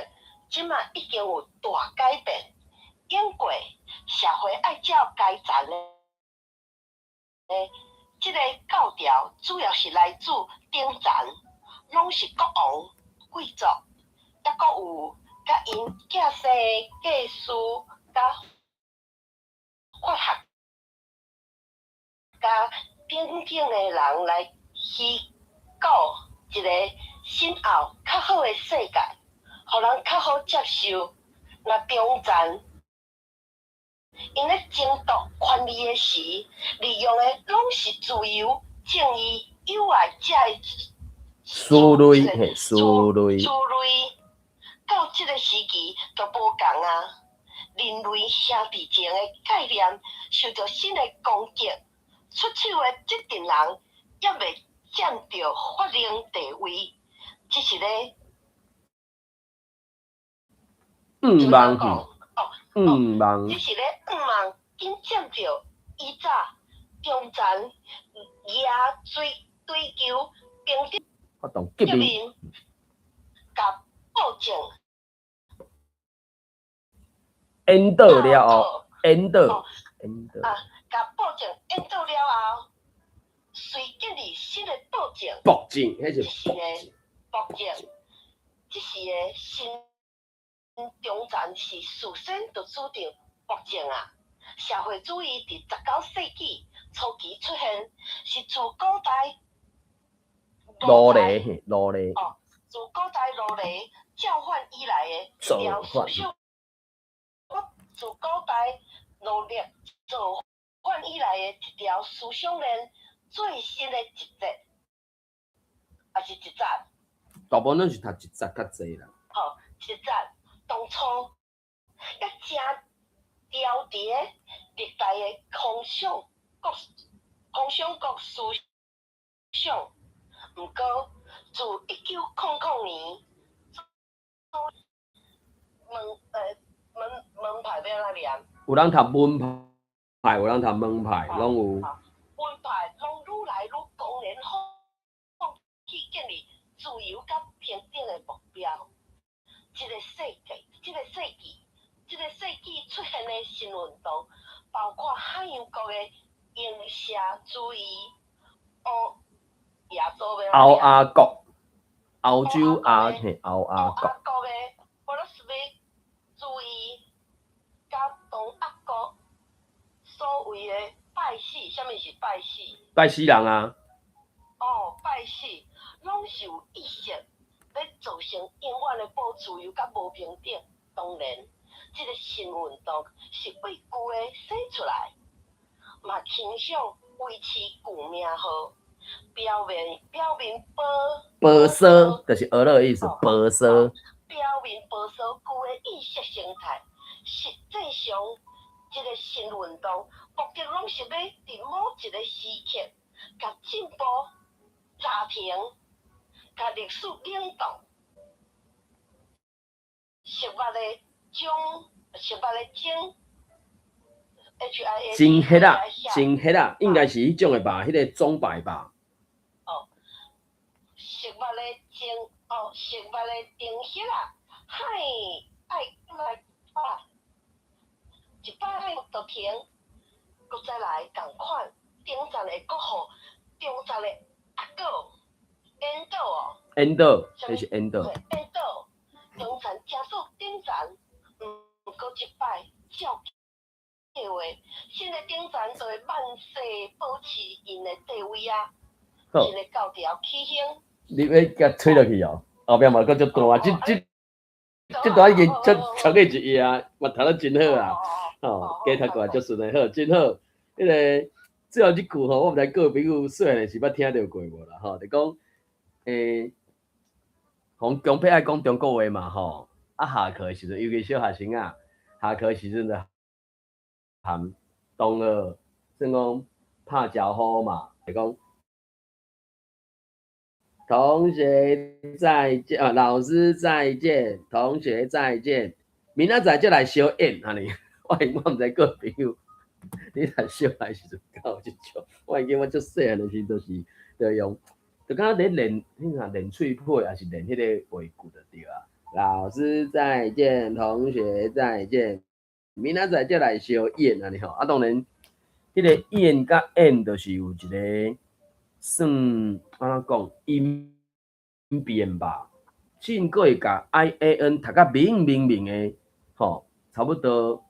這馬已經有大改變。英國社會愛照階層的，這個教條主要是來自頂層，攏是國王、貴族，猶閣有佮𪜶寄生的祭司佮法學家等等的人來虛構一個新後較好的世界，予人較好接受。若中層𪜶咧爭奪權力的時，利用的攏是自由、正義、友愛這个思類，嘿，思類。思類到這個時期就無仝啊！人類兄弟情的概念受著新的攻擊，出手的這陣人猶未佔著法定地位，只是咧向望，向望，只是咧向望緊佔著以早中層野追追求平等、發動革命、佮暴政引導了後，引導，引導啊，共暴政引導了後，隨建立新的暴政。暴政，彼是暴政，這時的新中層是事先就主張暴政啊。社會主義佇19世紀初期出現，是自古代奴隸，奴隸哦，自古代奴隸造反以來的一條思想。自古代奴隸造反以來的一條思想鏈最新的一節，抑是一節。大部分攏是讀一節較濟啦。吼，一節當初猶誠牢佇咧歷代的空想國空想國思想，毋過自1900年門門門派欲按怎念？有人讀門派，有人讀門派，攏有。門派攏愈來愈公然放棄建立自由佮平等的目標。這個世紀出現的新運動，包括海洋國的英社主義、歐亞洲的歐亞國，歐洲亞嘿，歐亞國。歐亞國的布魯斯維主義，佮東亞國所謂的拜死，啥物是拜死？拜死人啊！哦，拜死，攏是有意識，欲造成永遠的無自由佮無平等。當然，這個新運動是對舊的洗出來，嘛傾向維持舊名號，表面保保守，就是學樂的意思，保守。表面保守舊的意識形態，實際上，這個新運動目的攏是欲佇某一個時刻，共進步暫停，共歷史冷凍，食物的種，食物的種，H I A 真彼啊，真彼啊，應該是彼種的吧？彼個鐘擺吧。哦，食物的種，哦，食物的定彼啊，海愛來啊，一擺就停，閣再來仝款，頂層的國號，中層的阿哥，引導哦。引導，這是引導。引導，中層加速頂層，毋過這擺照計劃，新的頂層就會萬世保持𪜶的地位啊。好。新的教條起興。你欲共吹落去哦，後壁嘛閣足大，這段已經足超過一頁啊，嘛讀得真好啊，吼，加讀過來足順的，好，真好。彼個最後這句吼，我毋知各位朋友細漢的時捌聽著過無啦，吼，就講，予強迫愛講中國話嘛，吼，啊下課的時陣，尤其小學生啊，下課的時陣就含同學算講拍招呼嘛，就講同學再見啊，老師再見，同學再見，明仔載再來相演按呢。我毋知各位朋友，你若小漢時陣敢有這種，我會記我足細漢的時陣都是就用，就敢若咧練彼啥練喙皮，抑是練彼個話句就對啊。老師再見，同學再見，明仔載再來相演按呢吼。啊，當然，彼個演佮演就是有一個算按怎講音變吧，進閣會共 I A N 讀甲明明明的，吼，差不多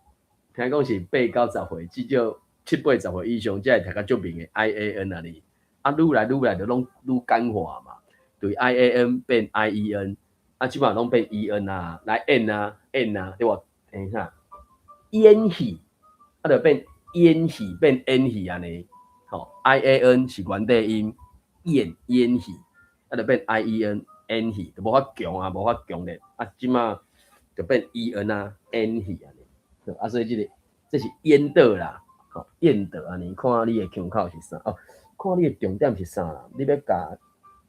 聽講是8到10歲，至少七八十歲以上才會讀甲足明的 I A N 按呢。啊，愈來愈來就攏愈簡化嘛，對 I A N 變 I E N，啊，這擺攏變 E N 啊，來演啊演啊，對無？啥？演戲，啊，就變演戲變演戲按呢，吼，I A N 是原底音，演演戲，啊，就變 I E N 演戲，就無法強啊，無法強烈，啊，這擺就變 E N 啊，演戲按呢，啊，所以這個這是演導啦，吼，演導按呢，看你的腔口是啥，哦，看你的重點是啥啦，你欲共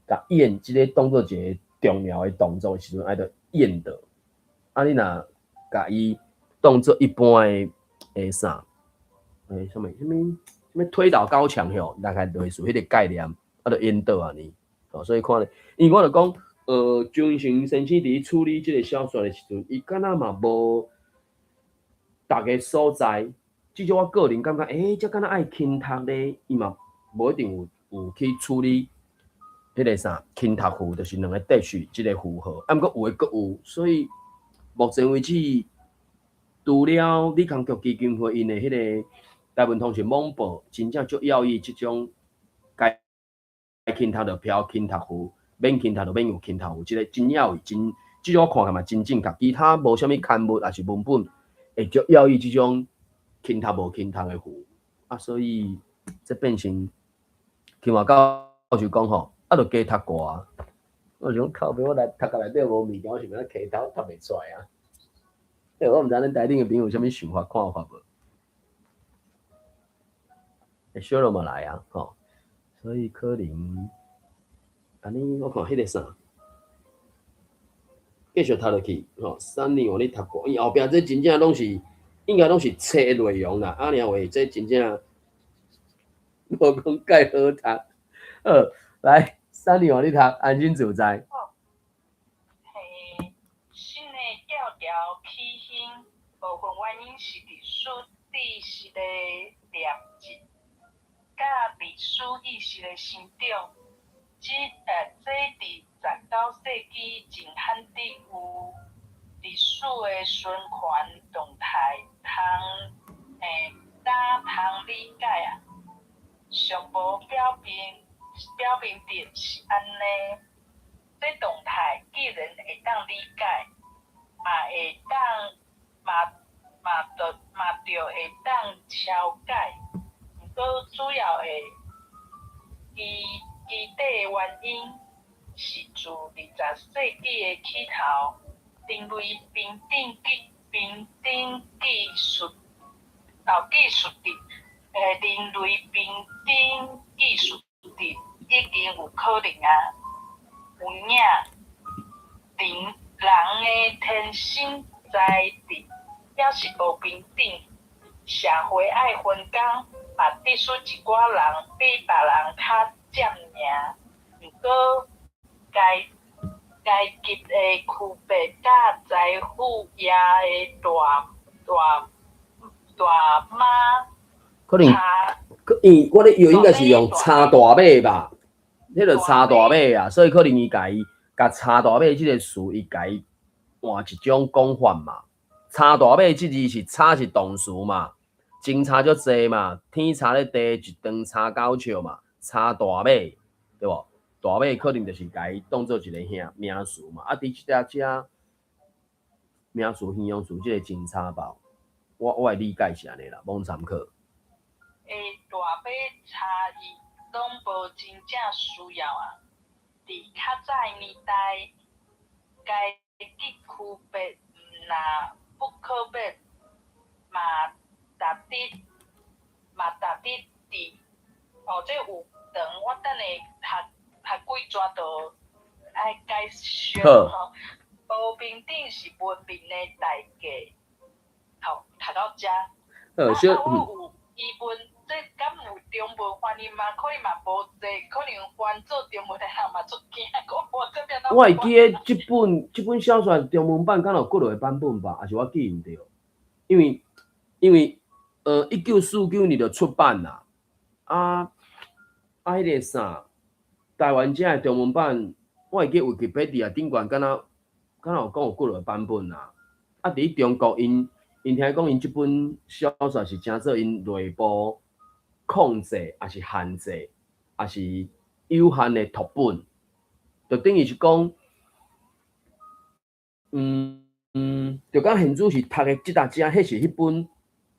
共演這個當做一個重要的動作的時陣，愛著演導，啊，你若共伊當做一般的的啥，啥物啥物啥物推倒高牆吼，大概類似彼個概念，啊，就引導按呢，吼，所以看咧，因為我就講，張英先生佇處理這個小說的時陣，伊敢若嘛無逐个所在，至少我個人感覺，這敢若愛輕讀咧，伊嘛無一定有去處理彼個啥輕讀符，就是兩個 dash 這個符號，啊，毋過有的閣有，所以目前為止，除了李康局基金會𪜶的彼個台文通訊網報，真正足要意這種該輕讀就標輕讀符，免輕讀就免有輕讀符，這個真要意，真至少我看起來嘛真正確，其他無啥物刊物抑是文本會足要意這種輕讀無輕讀的符，啊，所以這變成聽我教授講吼，啊，就加讀過啊。我想講靠北，我來讀甲內底無物件，我想欲按怎讀讀袂出來啊。我毋知恁台頂的朋友有啥物想法看法無？會小落嘛來啊，吼，所以可能按呢，我看彼個啥，繼續讀落去，吼，三年予你讀過，伊後壁這真正攏是應該攏是冊的內容啦。啊，爾話這真正無講蓋好讀。好，來，三年予你讀，安心自在。嘿，新的教條起興，部分原因是歷史知識的累積，佮歷史意識的成長。這佇19世紀真罕得有歷史的循環動態，當通理解啊。上無表明著是按呢。這動態既然會當理解，嘛會當嘛嘛著嘛著會當超解。毋過主要的基底的原因是自20世紀的起頭，人類平等技人類平等技術佇已經有可能啊，有影人的天生才智猶是無平等，社會愛分工，嘛致使一寡人比別人較佔贏。毋過階階級的區別佮財富壓的大大大馬可能，伊我咧藥應該是用差大馬吧，彼個差大馬啊，所以可能伊共伊共差大馬這個詞，伊共伊換一種講法嘛。差大馬這字是差是動詞嘛，前差足濟嘛，天差咧地，一頓差九尺嘛，差大馬對無？大馬可能就是共伊當做一個名名詞嘛。啊，佇這遮名詞、形容詞，這個真差爆，我的理解是按呢啦，罔參考。的大馬差異攏無真正需要啊！佇較早年代，階級區別毋若不可免，嘛值得佇哦，這有長，我等下讀讀幾逝就愛解釋吼。無平等是文明的代價。好，讀到遮。好，小啊，我有疑問，這敢有中文翻譯嗎？可能嘛無濟，可能翻做中文的人嘛足驚，講我這邊我會記得這本小說中文版敢有幾落個版本吧？抑是我記毋著？因為1949年就出版啦。啊啊，彼個啥，台灣遮的中文版，我會記 Wikipedia 頂懸敢若敢若有講有幾落個版本啊。啊，佇中國𪜶𪜶聽講𪜶這本小說是誠做𪜶內部控制，抑是限制，抑是有限的讀本，就等於是講，就敢現主是讀的這搭遮，彼是彼本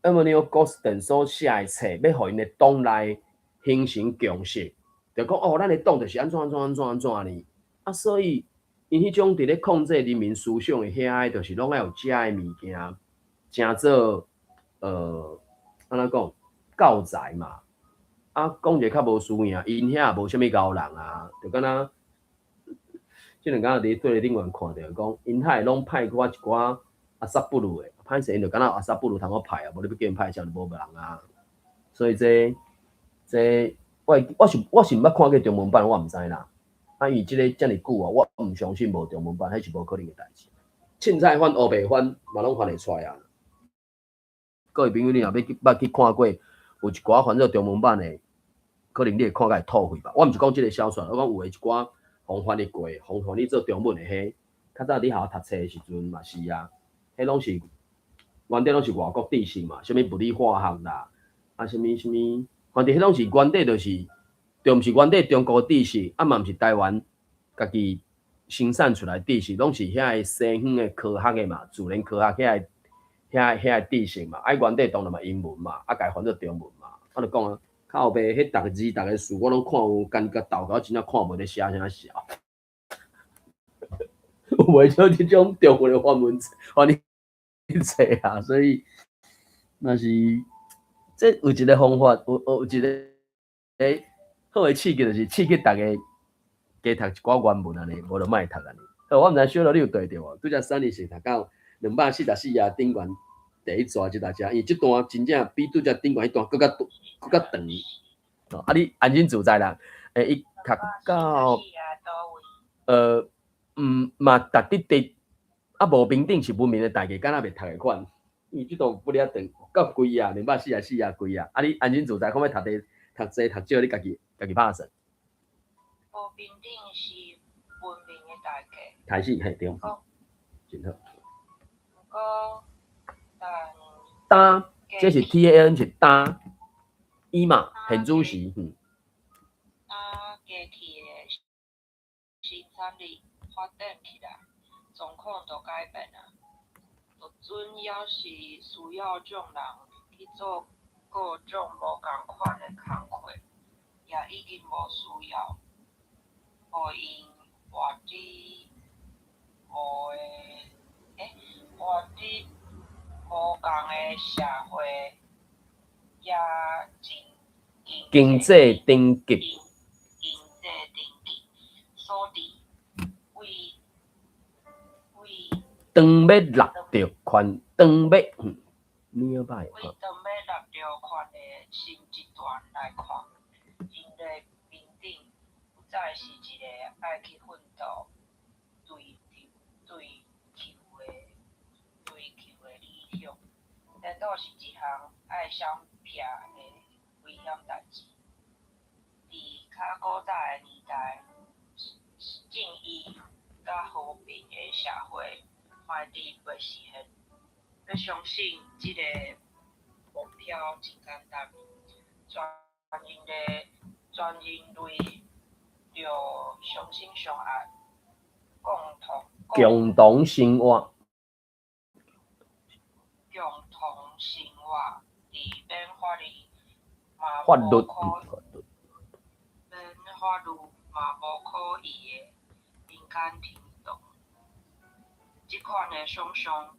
Emmanuel Goldstein 所寫的冊，欲予𪜶的黨內形成共識，就講哦，咱的黨就是按怎按怎按怎按怎呢？啊，所以𪜶彼種佇咧控制人民思想的遐個，就是攏愛有遮的物件，成做按怎講教材嘛。啊，講一個較無輸贏，𪜶遐也無啥物𠢕人啊，就敢若這兩工佇對頂懸看著講，𪜶遐攏派過一寡阿薩布魯的，歹勢𪜶就敢若阿薩布魯通好派啊，無你欲叫𪜶派啥就無人啊。所以這我是毋捌看過中文版，我毋知啦。啊，因為這个遮爾久啊，我毋相信無中文版，彼是無可能的代誌。凊彩翻烏白翻嘛攏翻會出來啊。各位朋友，你若欲去捌去看過，有一寡翻做中文版的，可能你會看甲會吐血吧。我毋是講這个小說，我講有的一寡予翻譯過，予翻譯做中文的彼，較早佇學校讀冊的時陣嘛是啊，彼攏是原底攏是外國知識嘛，啥物物理化學啦，啊啥物啥物，反正彼攏是原底就是，就毋是原底中國的知識，啊嘛毋是台灣家己生產出來知識，攏是遐个西方的科學的嘛，自然科學遐个遐遐個知識嘛，啊原底當然嘛英文嘛，啊共翻做中文嘛，我就講啊，靠北彼逐个字逐个詞我攏看有，干甲豆到真正看無咧寫啥潲。有袂少這種中文的翻文翻譯冊啊，所以若是這有一個方法，有一個好的刺激，就是刺激逐家加讀一寡原文按呢，無就莫讀按呢。好，我毋知小羅你有對著無？拄才三二是讀到244頁頂懸第一段這搭遮，因為這段真正比拄才頂懸彼段閣較閣較長。哦，啊你安心自在啦。欸，伊讀到嘛讀佇第啊無平等是文明的代價，敢若袂讀會款。因為這段不了長，夠幾頁，244頁幾頁。啊，你安心自在，看欲讀佇讀濟讀少，你家己家己拍算。無平等是文明的代價。開始嘿對，真好。毋過，但這是 T A N 是當，伊嘛現主時，嗯。當機器的生產力發展起來，狀況就改變啊。就陣猶是需要眾人去做各種無仝款的工課，也已經無需要，予𪜶活佇無的，欸，活佇無仝的社會，也真經濟等級，經濟等級所致，為為當欲納著權，當欲 nearby 為當欲納著權的新集團來看，人類平等不再是一個愛去奮鬥追追求的追求的理想，顛倒是一項愛相拚的危險代誌。佇較古早的年代，正義佮和平的社會嘛一直袂實現。欲相信這个目標真簡單，全人類全人類著相親相愛，共同共同生活，共同生活，佇免法律嘛法律無可免法律嘛無可疑的人間天堂。這款的想像，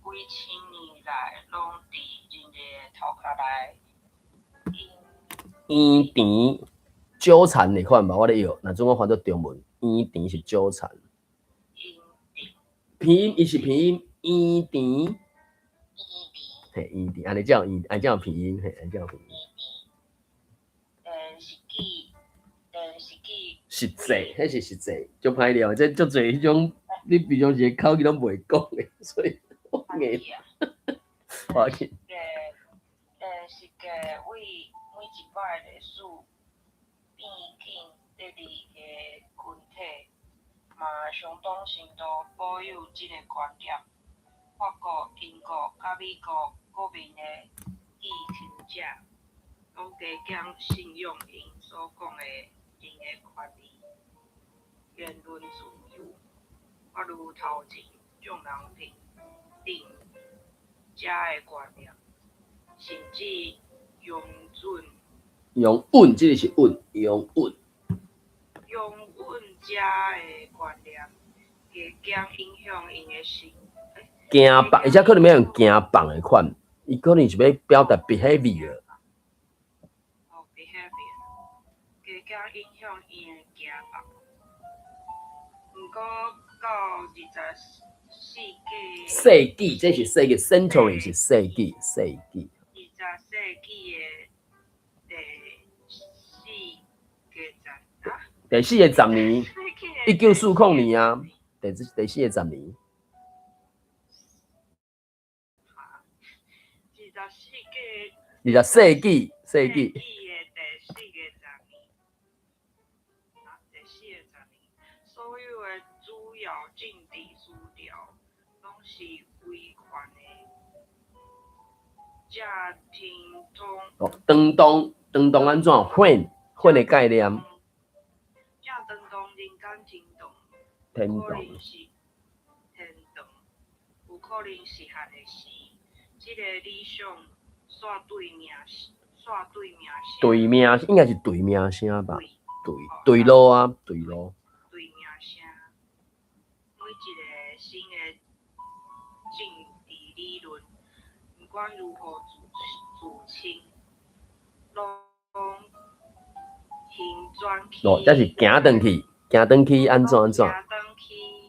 幾千年來攏佇人類的頭殼內。煙甜糾纏的款吧，我咧藥，若準我翻做中文，煙甜是糾纏。拼音伊是拼音，煙甜。嘿，煙甜，按呢才有煙，按呢才有拼音，嘿，按呢才有拼音。電視機，電視機。實際，彼是實際，足歹料，這足濟彼種，你平常時口語攏袂講的，所以我硬。無要緊。電視機為每一擺歷史變緊得利的群體，嘛相當程度保有這个觀點。法國、英國佮美國國民的追求者，攏加減信仰𪜶所講的人的權利、言論自由、法律頭前眾人平等遮的觀念，甚至容准容忍，這个是忍，容忍。容忍遮的觀念，加減影響𪜶的心。行放，而且可能欲用行放的款，伊可能是欲表達 behavior。哦，behavior，加減影響𪜶的行放。毋過到24世紀，世紀，這是世紀，century 是世紀，世紀。 20世紀的第四個十啊？第四個十年，1940年啊，第四個十年。 24個20世紀，世紀。的第四個十年，啊，第四個十年，所有的主要政治思潮，攏是威權的。這天通哦，當當當當按怎？when 的概念。這當當人間天堂，天堂可能是天堂，有可能實現的時，這个理想煞對名，煞對名聲。對名應該是對名聲吧？對對路啊，對路。對名聲，每一个新的政治理論，毋管如何自稱，攏行轉去。哦，這是行轉去，行轉去按怎按怎？行轉去。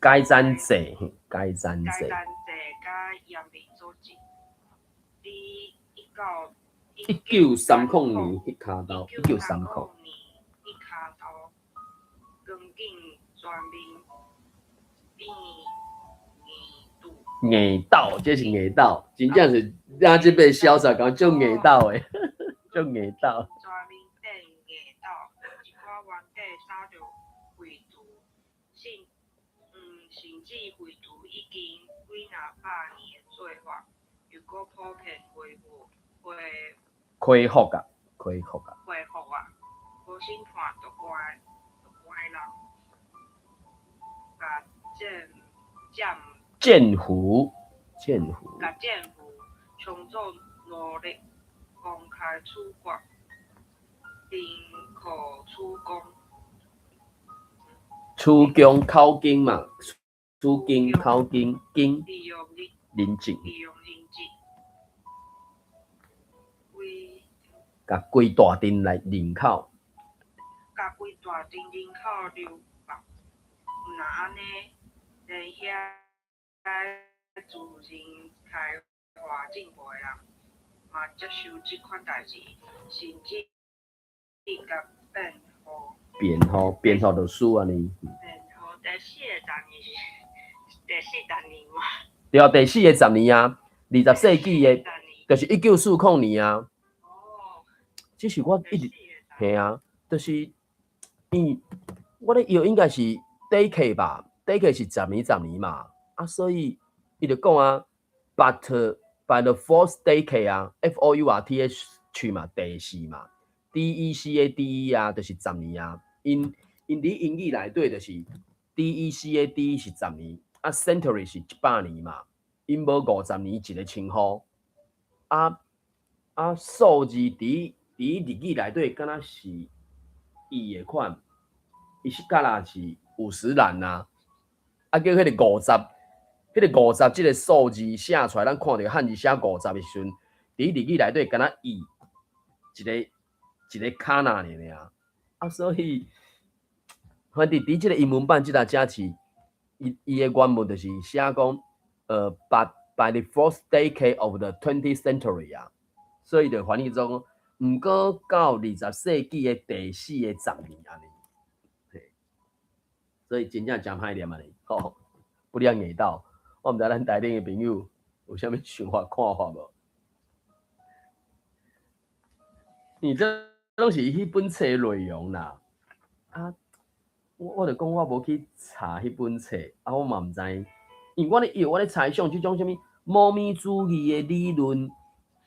解散制，解散解制，散制佮严密组織，佇一九 1930年彼跤頭，1930。年彼跤頭，趕緊全面變硬度。硬鬥，這是硬鬥，真正是咱這擺痟煞講足硬鬥的，足硬鬥。全面變硬鬥，一寡原底早就廢除，甚至廢除已經幾若百年的做法，又閣普遍恢復恢恢復啊，恢復啊。恢復啊，無審判就關就關人，共戰佔戰俘，戰俘。共戰俘充做奴隸，公開處決，並可處公。處供口供嘛，處供口供經利用人人質，利用人質，規共規大鎮來人口，共規大鎮人口流放。若按呢，連遐自認開化進步的人，嘛接受這款代誌，甚至共辯護。辯護辯護律師按呢。辯護第四個十年是第四十年嗎？對啊，第四个十年啊，20世紀的，就是1940年啊。哦。這是我一直，嘿啊，就是因我咧臆應該是 decade 吧，decade 是十年十年嘛，啊，所以伊就講啊，but by the fourth decade 啊，fourth 嘛，第四嘛，decade 啊，就是十年啊，𪜶𪜶佇英語內底就是 decade 是十年，啊，century 是100年嘛，𪜶無50年一个稱呼，啊啊，數字佇日語內底敢若是伊的款，伊是敢若是50嵐啊，啊叫彼個五十，彼個五十這个數字寫出來，咱看著漢字寫五十的時陣，佇日語內底敢若伊一个一个卡那爾爾，啊，所以反正佇這个英文版這搭遮是，伊伊的原文就是寫講，by the fourth decade of the 20th century 啊，所以就翻譯做，毋過到20世紀的第四个十年按呢，嘿，所以真正誠歹念按呢，吼，不了硬鬥，我毋知咱台頂的朋友有啥物想法看法無？你這攏是彼本冊內容啦，啊，我就講我無去查彼本冊，啊，我嘛毋知，因為我咧臆，我咧猜想這種啥物魔物主義的理論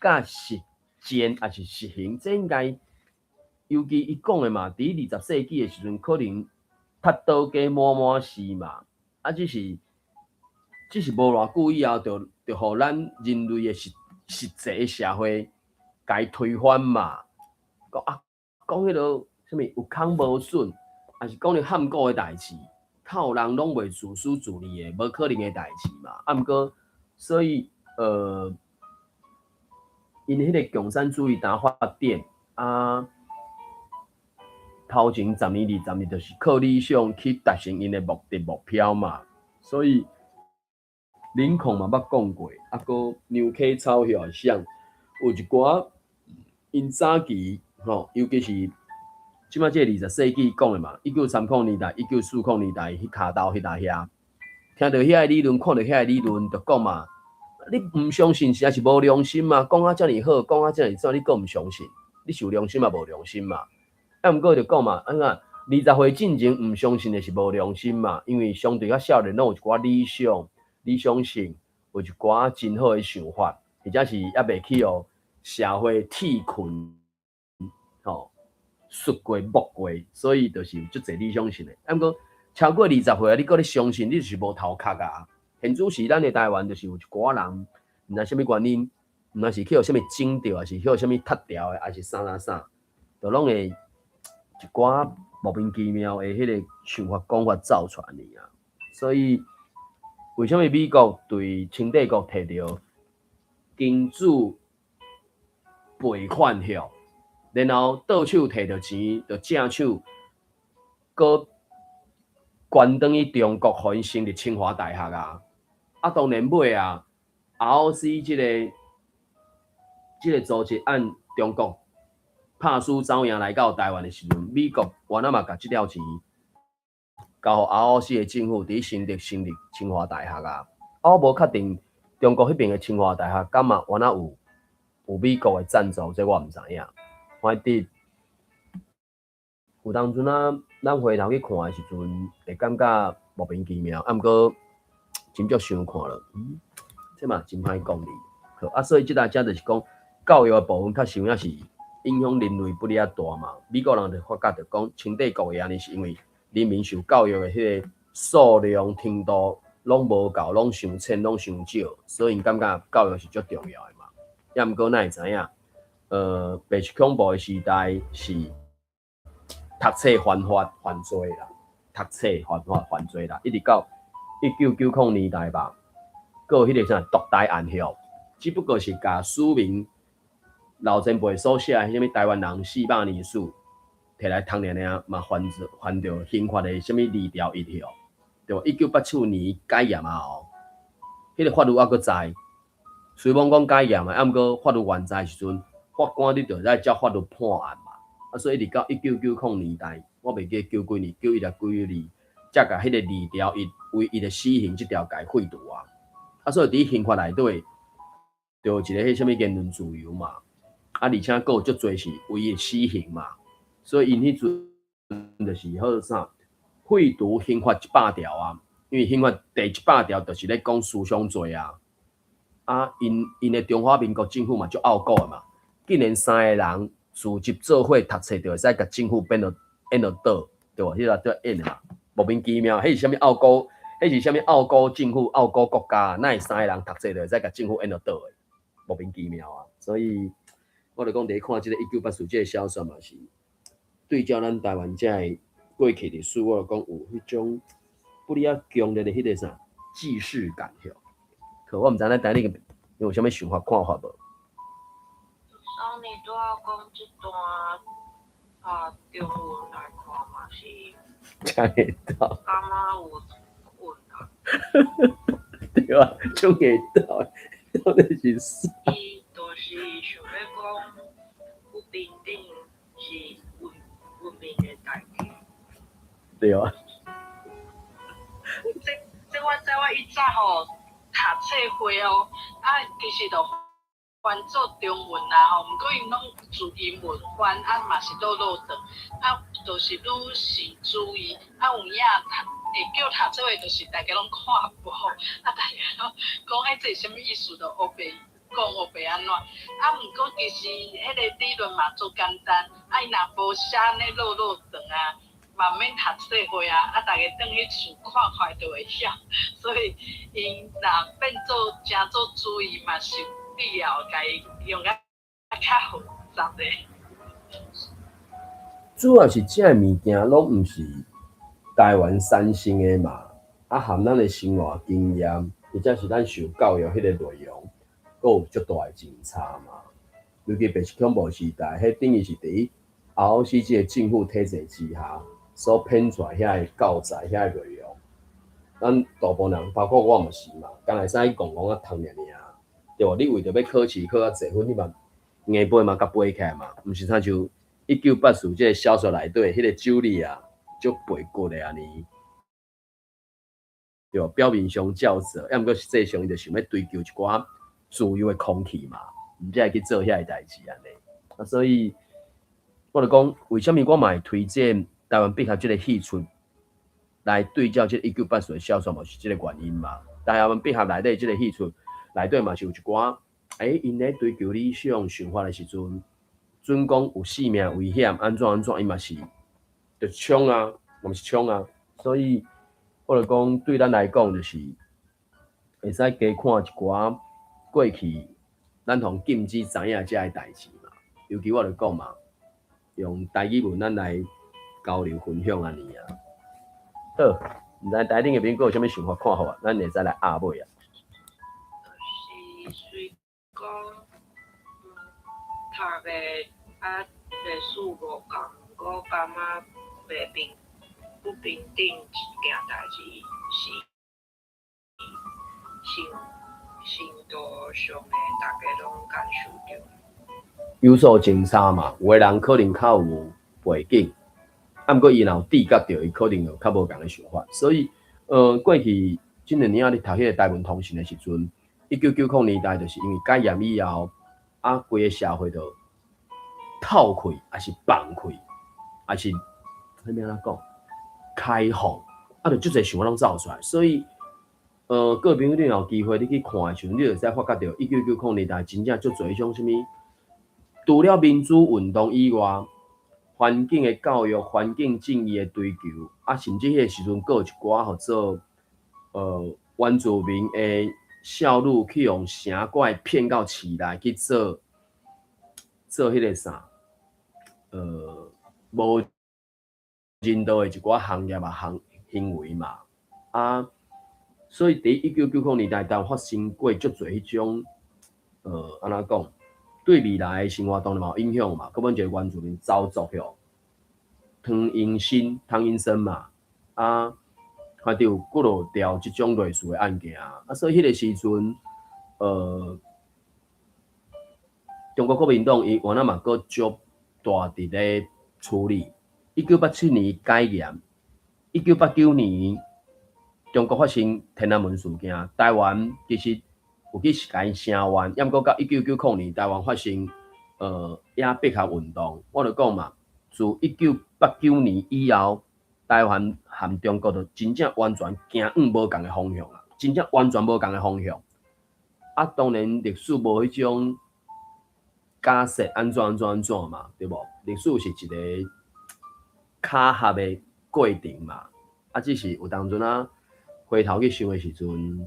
佮實踐，抑是實行，這應該，尤其伊講的嘛，佇20世紀的時陣，可能踢倒加滿滿是嘛，啊，只是無偌久以後，就予咱人類的實際的社會共推翻嘛。講啊，講彼落啥物有空無筍，抑是講著譀古的代誌，較有人攏袂自私自利的，無可能的代誌嘛。啊，毋過，所以𪜶彼个共產主義當發展啊，頭前十年、20年就是靠理想去達成𪜶的目的目標嘛。所以林肯嘛捌講過，啊，閣梁啟超遐啥，有一寡𪜶早期吼，尤其是這擺這個20世紀講的嘛，1930年代、1940年代彼跤頭彼搭遐，聽著遐个理論，看著遐个理論，就講嘛，你毋相信實在是無良心嘛，講啊遮爾好，講啊遮爾怎，你閣毋相信？你是有良心嘛，無良心嘛？啊，毋過就講嘛，按怎20歲進前毋相信的是無良心嘛，因為相對較少年攏有一寡理想、理想性，有一寡真好的想法，或者是猶未去予社會鐵拳，吼，摔過、摸過，所以就是有足濟理想性的。啊，毋過超過20歲啊，你閣咧相信，你就是無頭殼啊。現主時咱的台灣就是有一寡人，毋知啥物原因，毋知是去予啥物整著，抑是去予啥物踢掉的，抑是啥啥啥，就攏會一寡莫名其妙的彼个想法講法走出來爾。所以為啥物美國對清帝國提著金主賠款許，然後倒手提著錢，就正手閣捐轉去中國，予𪜶成立清華大學啊！啊，當然尾啊，ROC 這個組織按中國拍輸走贏來到台灣的時陣，美國原來嘛共這條錢交予 ROC 的政府，佇新竹成立清華大學啊！啊，我無確定中國彼爿的清華大學敢嘛原來有美國的贊助，這我毋知影。反正有當陣啊，咱回頭去看的時陣，會感覺莫名其妙，啊，毋過真足想看了，這嘛真歹講哩。好啊，所以這搭遮就是講教育的部分，確實有影是影響人類不哩仔大嘛。美國人就發覺著講，清帝國會按呢，是因為人民受教育的彼個數量程度攏無夠，攏傷淺，攏傷少，所以𪜶感覺教育是足重要的嘛。抑毋過咱會知影，白色恐怖的時代是讀冊犯法犯罪啦，讀冊犯法犯罪啦，一直到1990年代吧，閣有彼個啥獨台案吼，只不過是共署名老前輩所寫的啥物台灣人四百年史，摕來讀爾爾，嘛犯著犯著刑法的啥物二條一項，對無？1989年解嚴啊吼，彼個法律猶閣在，雖罔講解嚴啊，啊毋過法律原在時陣，法官你著愛照法律判案嘛。啊，所以一直到1990年代，我袂記得九幾年，91抑92，才共彼個二條一唯一的死刑這條共廢除啊。啊，所以佇刑法內底，就有一個彼啥物言論自由嘛。啊，而且閣有足濟是唯一死刑嘛。所以𪜶彼陣就是號啥廢除刑法一百條啊，因為刑法第一百條就是咧講思想罪啊。啊，𪜶的中華民國政府嘛足傲骨的嘛，竟然三个人聚集做伙讀冊，就會使共政府變做演予倒，對無？彼個叫演的嘛，莫名其妙，彼是啥物傲骨？彼是啥物傲骨政府、傲骨國家？哪會三个人讀冊就會使共政府演予倒的？莫名其妙啊！所以我就講，佇咧看這個一九八四這個小說嘛是對照咱台灣這个過去歷史，我就講有彼種不哩仔強烈的彼個啥既視感吼。可我毋知咱台你有啥物想法看法無？上年拄仔講這段啊，中文來看嘛是，真會斗。感覺有困難。對啊，足會斗，到底是啥？伊就是想欲講不平等是文明的代價。對啊。這我知我以早吼讀冊會哦，啊，其實就翻做中文啦吼，毋過𪜶攏自英文翻，啊嘛是落落長，啊，就是愈是注意，啊有影會叫讀冊會，就是大家攏看無，啊大家攏講欸，這是啥物意思？就烏白講烏白按怎？啊，毋過其實彼个理論嘛足簡單，啊伊若無寫按呢落落長啊，嘛免讀冊會啊，啊逐家轉去厝看看就會曉，所以𪜶若變做誠做注意嘛是有必要，共伊用較較複雜的。主要是這个物件攏毋是台灣產生的嘛，啊含咱的生活經驗，或者是咱受教育彼个內容，閣有足大的真差嘛。尤其白色恐怖時代，彼等於是佇 ROC 這个政府體制之下所編出來遐个教材、遐个內容，咱大部分人，包括我嘛是嘛，敢會使戇戇仔讀爾爾，對無？你為著欲考試考較濟分，你嘛硬背嘛共背起來嘛，毋是親像一九八四這个小說內底彼個酒裡啊，足背骨的按呢，對無？表面上照做，抑毋過實際上伊就想欲追求一寡自由的空氣嘛，毋才會去做遐个代誌按呢。啊，所以我就講，為啥物我嘛會推薦台灣碧勰這个戲出來對照這個一九八四的小說嘛，是這个原因嘛。台灣碧勰內底這個戲出內底嘛是有一寡，欸，𪜶咧追求理想想法的時陣，準講有性命危險，按怎按怎，伊嘛是就衝啊，嘛是衝啊。所以我就講，對咱來講，就是會使加看一寡過去咱予禁止知影這个代誌嘛。尤其我就講嘛，用台語文咱來交流分享按呢啊。好，毋知台頂的朋友閣有啥物想法看法，咱會使來壓尾啊。就是雖講，讀的啊歷史無仝，毋過感覺袂平不平等這件代誌是程程度上的，大家攏感受著。有所增差嘛，有的人可能較有背景，啊，毋過伊若有知覺著，伊可能有較無仝的想法。所以，過去這兩年仔咧讀彼個台文通訊的時陣，1990年代就是因為解嚴以後，啊，規个社會就透開，抑是放開，抑是彼欲按怎講，開放，啊，就足濟想法攏走出來。所以，各位朋友，你若有機會你去看的時陣，你就會使發覺著1990年代真正足濟彼種啥物，除了民主運動以外，環境的教育、環境正義的追求，啊，甚至彼个時陣閣有一寡號做原住民的少女去予城拐騙到市內去做做彼个啥，無人道的一寡行業啊行為嘛，啊，所以佇1990年代，台灣發生過足濟彼種，按怎講，對未來的生活當然嘛有影響嘛。閣阮一個原住民走族吼，湯英伸、湯英伸嘛，啊，反正有幾落條這種類似的案件啊，所以彼个時陣，中國國民黨伊原來嘛閣足大佇咧處理。1987年解嚴，1989年中國發生天安門事件，台灣其實有去共𪜶聲援，抑毋過到1990年台灣發生野百合運動，我就講嘛，自1989年以後，台灣和中國就真正完全行向無仝的方向啊，真正完全無仝的方向。啊，當然歷史無彼種假設按怎按怎按怎嘛，對無？歷史是一個巧合的過程嘛，啊，只是有當陣啊，回頭去想的時陣，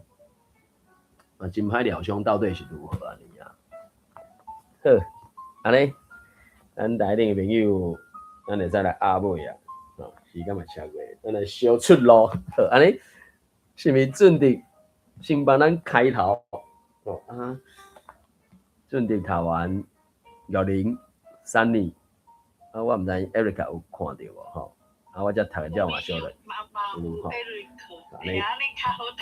啊，真歹料想到底是如何按呢啊。好，按呢，咱台頂的朋友，咱會使來壓尾啊，哦，時間嘛超過，咱來小出路，好，按呢，是毋是準得先幫咱開頭？哦啊，準得讀完玉玲、Sunny，啊，我毋知 Erica 有看著無吼？啊，我才讀的了嘛，小落。嘛有 Erica，會按呢較好讀，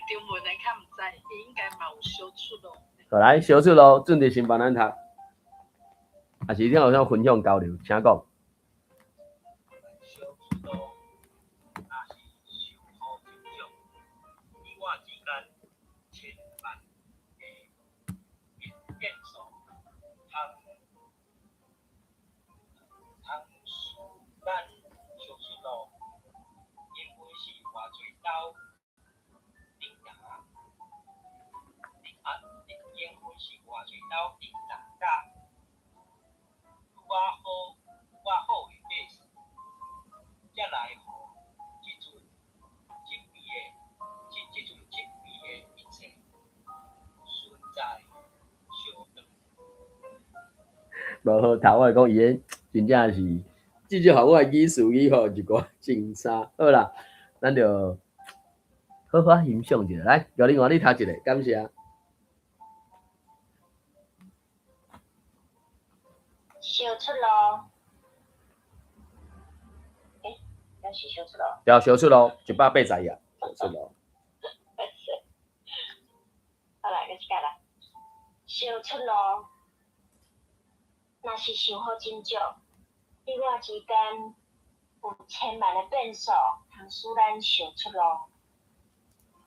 中文的較毋知，伊應該嘛有小出路。好來，小出路，準備先幫咱讀。啊是你有啥分享交流，請講。小出路，若是受苦增長，你我之間千萬个變數，通使咱相出路，因為是偌濟斗頂呾，頂啊，緣分是偌濟斗頂呾甲拄仔好，拄仔好的計算，才來予這陣這邊的這陣這邊的一切存在相當。無好讀，我會講伊个真正是，至少予我的語詞語吼一寡真差。好啦，咱就好好欣賞一下。來，玉玲，換你讀一个，感謝。小出路，欸，猶是小出路。對，小出路，180頁，小出路。好啦，開始啦。小出路，若是想好真少，你我之間有千萬的變數，通使咱想出路。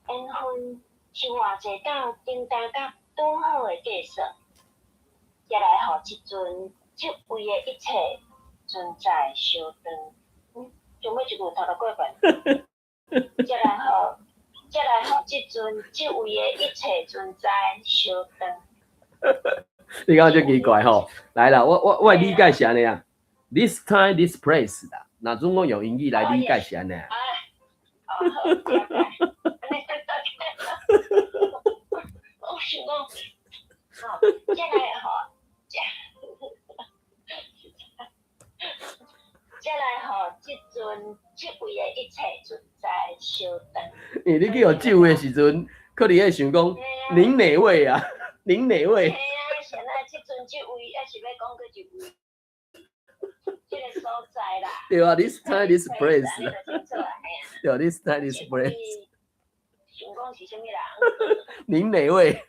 緣分是偌濟斗頂擔甲拄好的計算，才來予這陣這位的一切存在相當。最尾一句讀得過分。才來予這陣這位的一切存在相當。你感覺足奇怪吼？來啦，我的理解是按呢啊，This time, this place 啦。若準我用英語來理解是按呢。啊，哦，好，了解。我想講，吼，才來予這陣這位的一切存在相當。因為你去予這位的時陣，可能會想講，您哪位啊？您哪位？嘿啊，是按怎這陣這位，抑是欲講閣一位？這個所在啦。對啊，this time this place，對，this time this place。想講是啥物人？您哪位？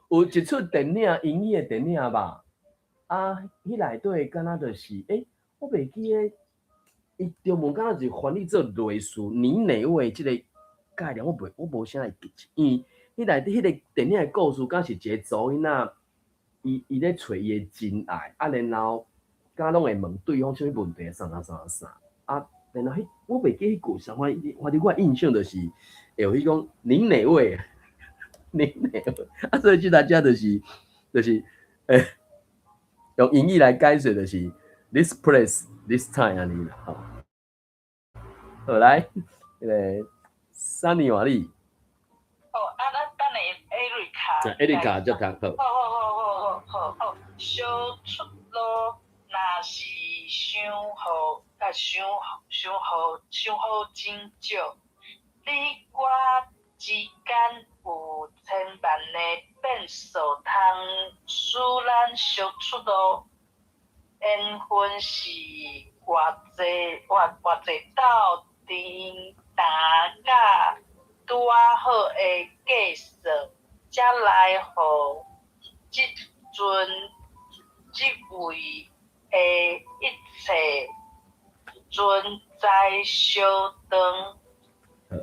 有一齣電影，英語的電影吧？啊，彼內底敢若就是，我袂記得，伊中文敢若是翻譯做類似“你哪位”這個概念，我無啥會記，因為彼內底彼個電影的故事，敢是一個查某囡仔，伊咧揣伊的真愛，啊，然後敢攏會問對方啥物問題，啥啥啥啥，啊，然後彼我袂記彼句啥，反正我印象就是會有彼講“您哪位”，您哪位，啊，所以這大家就是用英語來解釋就是 this place this time 按呢啦，吼。好來，彼个三年換你。好，啊，咱等下艾瑞卡。艾瑞卡才讀好。好好好好好好，相出路若是傷予，啊，傷予真少，你我之間有千萬的變數，通使咱相出路。緣分是偌濟偌偌濟斗甜淡佮拄仔好的計算，才來予這陣這位的一切存在相當。好，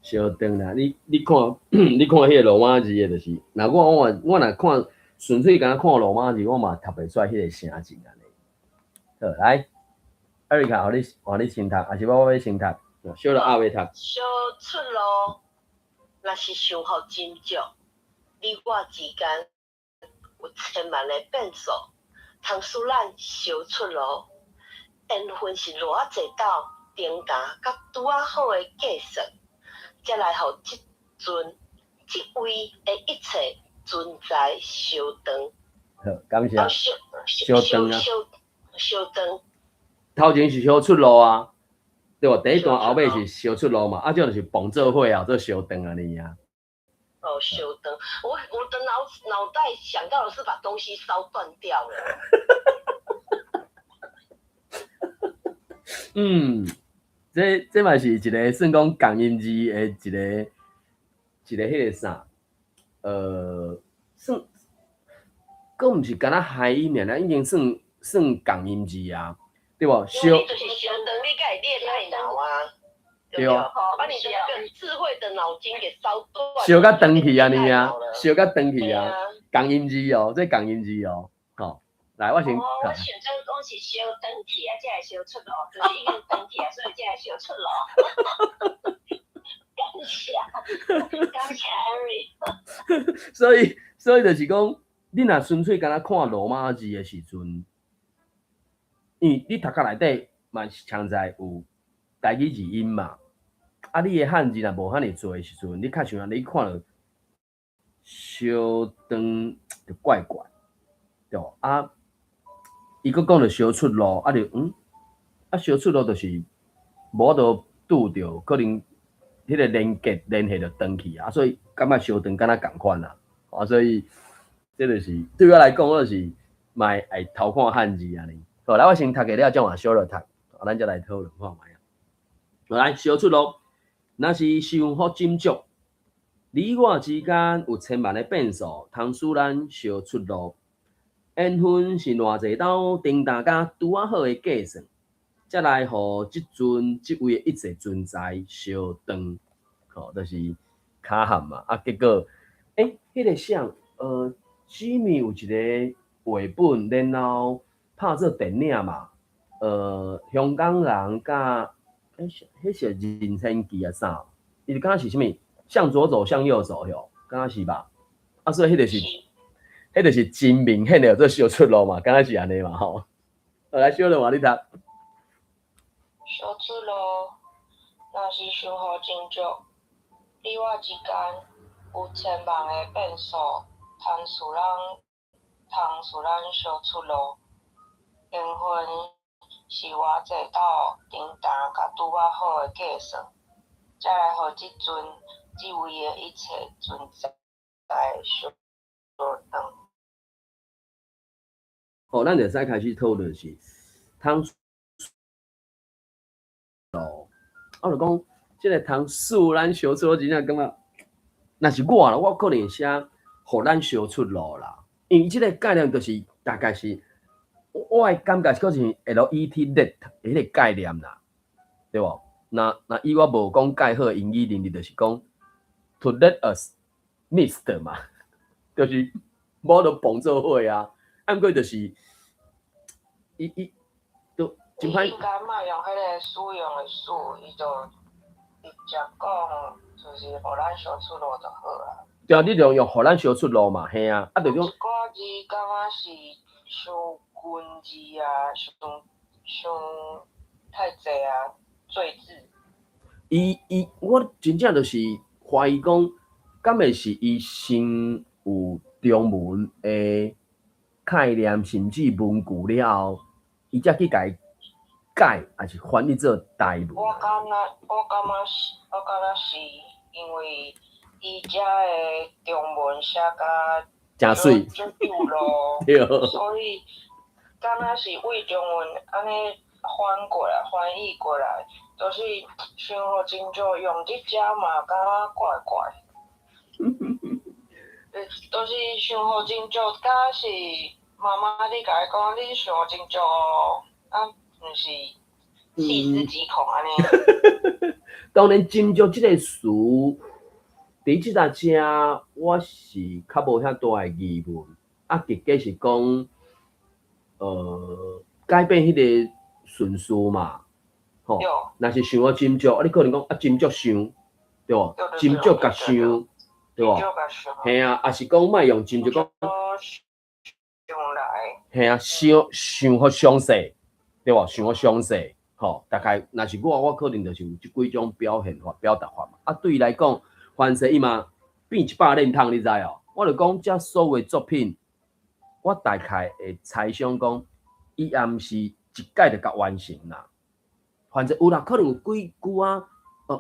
相當啦！你看彼个羅馬字的，就是，若我若看純粹敢若看羅馬字，我嘛讀袂出來彼個聲字按呢。好，來，艾瑞卡，予你先讀，抑是我欲先讀？小樂阿欲讀。相出路，若是傷予真少，你我之間有千萬的變數，通使咱相出路。緣分是偌濟斗甜淡佮拄仔好的計算，才來予這陣這位的一切存在相當。好，感謝。相當啊。相當。頭前是相出路啊，對無？第一段後尾是相出路嘛，啊，這就是綁做伙啊，做相當按呢啊。哦，相當，我的腦袋想到的是把東西燒斷掉了。嗯，這嘛是一個算講仝音字的一個彼个啥，算，閣毋是干焦諧音爾，已經算仝音字啊，對無？相就是相當，你才會戀愛腦啊，對啊，把你的那個智慧的腦筋給燒斷，燒甲斷去按呢啊，燒甲斷去啊，仝音字哦，這仝音字哦，吼。來，我先。哦，我想做講是燒斷去啊，才會燒出路，就是已經斷去啊，所以才會燒出路。感謝，感謝 Harry。所以就是講，你若純粹干焦看羅馬字的時陣，因為你讀冊內底嘛是常在有台語字音嘛，啊，你的漢字若無遐爾濟的時陣，你較像你看著相當就怪怪，對無？啊，伊閣講著相出路，啊就啊相出路就是無法度拄著，可能彼个連結聯繫就斷去啊，所以感覺相斷敢若仝款啊，啊所以這就是對我來講，我就是嘛愛偷看漢字按呢。好，來我先讀過了，再換小樂讀，啊，咱才來討論看覓啊。來，相出路，若是傷予斟酌，你我之間有千萬的變數，通使咱相出路。緣分是偌濟斗叮當佮拄仔好的計算，才來予這陣這位的一切存在相斷，吼，就是卡漢嘛。啊，結果，彼个啥，Jimmy 有一个繪本，然後拍做電影嘛。香港人佮，彼是任賢齊啊啥？伊就敢若是啥物？向左走，向右走，吼，敢若是吧？啊，所以彼就是真明顯的做相出路嘛，敢若是按呢嘛吼。來，小樂換你讀。相出路，若是傷予斟酌，你我之間有千萬的變數，通使咱相出路。緣分是偌濟斗叮當佮拄仔好的計算，才來予這陣這位的一切存在相斷。吼，咱就會使開始討論是通哦，我就講，這个通使咱相出，我真正感覺，若是我啦，我可能會寫予咱相出路啦。因為這个概念就是大概是，我的感覺是可是 LET let 彼个概念啦，對無？若以我無講蓋好的英語能力，就是講 to let us meet 嘛，就是無就碰做伙啊。啊，毋過就是伊伊都真歹。應該莫用彼个使用的使，伊就直接講，就是予咱相出路就好啊。對啊，你就用予咱相出路嘛，嘿啊，啊，就講。一寡字感覺是傷文字啊，傷傷太濟啊，贅字。伊伊，我真正就是懷疑講，敢會是伊先有中文的概念，甚至文具了後，伊才去共伊改，抑是翻譯做台文？我感覺是因為伊遮的中文寫甲誠媠，足幼咯，所以敢若是為中文按呢翻過來、翻譯過來，就是想予真少用佇遮嘛，感覺怪怪。就是想予真少，敢若是媽媽你共伊講，你想予真少哦，啊，毋是細思極恐按呢。當然，斟酌這个詞，佇這搭遮，我是較無遐大的疑問。啊，結果是講，改變彼个順序嘛，吼。若是想予斟酌，啊，你可能講啊，斟酌想，對無？斟酌共想，對無？嘿啊，抑是講莫用斟酌講。嘿啊，想想予詳細，對無？想予詳細，吼，大概若是我，我可能就是有這幾種表現法、表達法嘛。啊，對伊來講，凡勢伊嘛變一百輪筒，你知哦？我就講，這所有作品，我大概會猜想講，伊也毋是一擺就共完成啦。反正有啦，可能有幾句啊，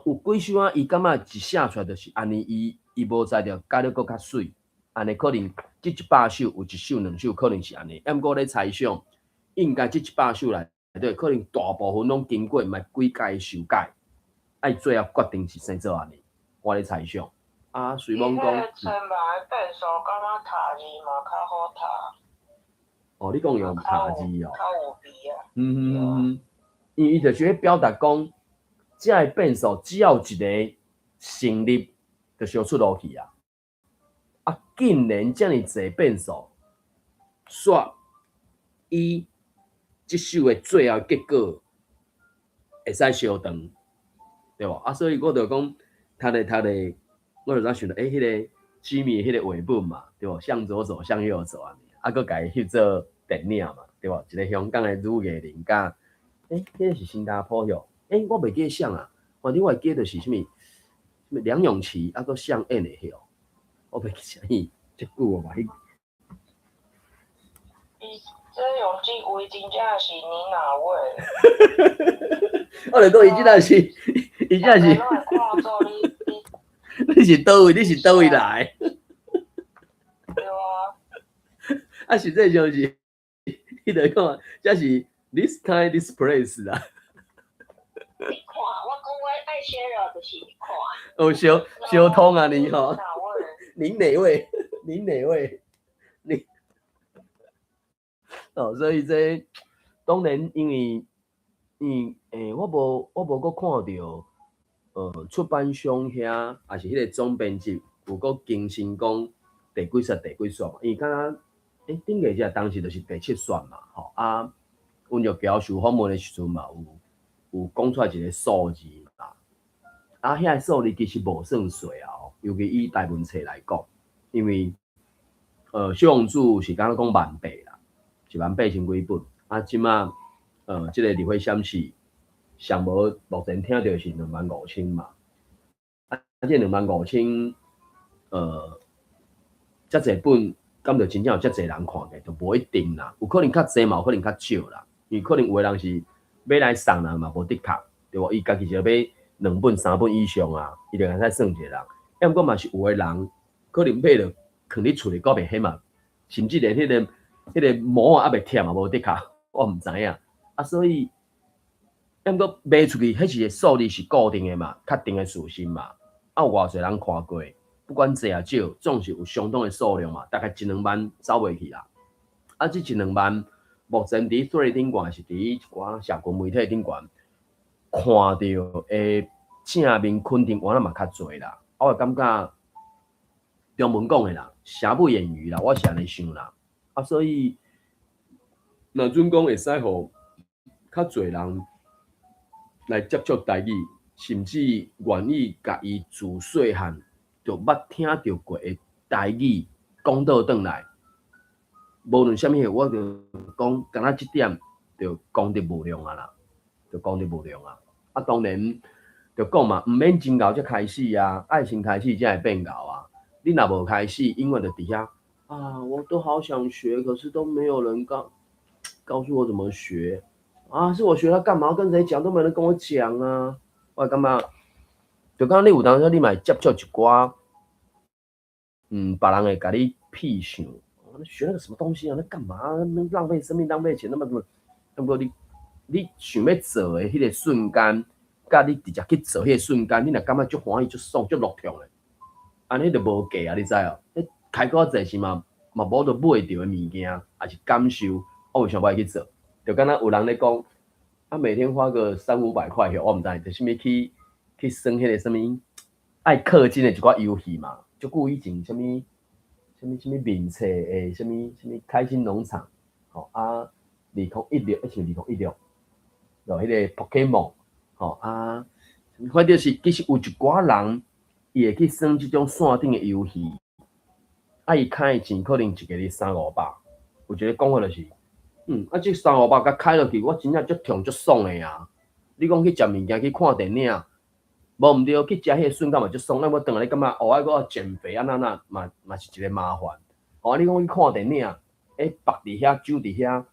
有幾首啊，伊感覺一寫出來就是按呢，伊伊無才調改得閣較媠，按呢可能這一百首有一首兩首可能是按呢，毋過我咧猜想，應該這一百首內底可能大部分攏經過嘛幾改修改，愛最後決定是生做按呢，我咧猜想。啊，雖罔講。伊彼个千萬的變數，感覺讀字嘛較好讀。哦，你講用讀字哦。較有味啊。嗯嗯嗯，因為伊就是咧表達講，這个變數只要有一个成立，就相出路去啊。啊，竟然遮爾濟變數，煞以這首的最後結果會使相長，對無？啊，所以我就講，讀咧讀咧，我就怎想著，欸，彼个吉米彼个繪本嘛，對無？向左走，向右走按呢，啊，閣共伊翕做電影嘛，對無？一个香港的女藝人佮，欸，彼个是新加坡哟，欸，我袂記得誰啊，反正我會記得是啥物，啥物梁詠琪啊，閣誰演的彼，我袂記啥物，足久啊嘛。彼。伊這用這位真正是你哪位？我就講伊這若是，伊這是。你是佗位？你是佗位來？對啊。啊，實際上是，伊就講，這是 this time this place 啊。你看，我講我愛寫了，就是你看。哦，相相通啊，你吼。您哪位？您哪位？你。哦，所以這當然，因為，因為，我無閣看著，出版商遐，抑是彼个總編輯有閣更新講第幾刷、第幾刷嘛？伊敢若，欸，頂個這當時就是第七刷嘛，吼啊，溫玉橋受訪問的時陣嘛，有講出來一個數字嘛，啊，遐个數字其實無算細啊，尤其以台文冊來講，因為，小王子是敢若講萬八啦，1萬8千幾本，啊，這馬，這个日火閃爍，上無目前聽著是2萬5千嘛，啊，這2萬5千，遮濟本，敢就真正有遮濟人看過，就無一定啦，有可能較濟嘛，有可能較少啦，因為可能有的人是買來送人嘛，無的確，對無？伊家己就買兩本、三本以上啊，伊就會使算一個人。抑毋過嘛是有的人可能買著囥佇厝裡閣袂彼嘛，甚至連彼個彼个膜仔猶未忝啊，無的確，我毋知影。啊，所以，毋過賣出去，彼是數字是固定的嘛，確定的事實嘛。啊，有偌濟人看過，不管濟抑少，總是有相當的數量嘛，大概一兩萬走袂去啦。啊，這一兩萬，目前佇 Threads 頂懸是佇一寡社群媒體頂懸看著的正面肯定原來嘛較濟啦。啊，我感覺中文講的啦，瑕不掩瑜啦，我是按呢想啦。啊，所以若準講會使予較濟人來接觸台語，甚至願意共伊自細漢就捌聽著過的台語講倒轉來，無論啥物，我就講，敢若這點就功德無量啊啦，就功德無量啊。啊，當然就講嘛，毋免真𠢕才開始啊，愛先開始才會變𠢕啊。你若無開始，永遠就佇遐啊，我都好想學，可是都沒有人告訴我怎麼學啊！是我學它幹嘛？跟誰講都沒人跟我講啊！我感覺，就講你有當時你嘛會接觸一寡，別人會共你屁想，學那個什麼東西啊？那幹嘛？那浪費生命、浪費錢，那麼什麼？毋過你想欲做的彼個瞬間，佮你直接去做彼個瞬間，你若感覺足歡喜、足爽、足樂痛的，按呢就無價啊！你知哦？你開閣濟時嘛無得買著的物件，抑是感受，我為啥欲去做？就敢若有人咧講，啊，每天花個三五百塊，我毋知，就啥物去耍彼個啥物愛氪金的一寡遊戲嘛，足久以前啥物啥物啥物面冊的啥物啥物開心農場，吼啊，2016，抑是2016，就彼個 Pokemon，吼啊，反正是其實有一寡人，伊會去耍這種線頂的遊戲，啊，伊開的錢可能一個月三五百，有一個講法就是，啊，這三五百共開落去，我真正足痛足爽的啊！你講去食物件，去看電影，無毋對，去食彼個瞬間嘛足爽，咱欲轉來你感覺哦，愛閣減肥啊，那那嘛是一個麻煩。哦，你講去看電影，縛佇遐，揪佇遐，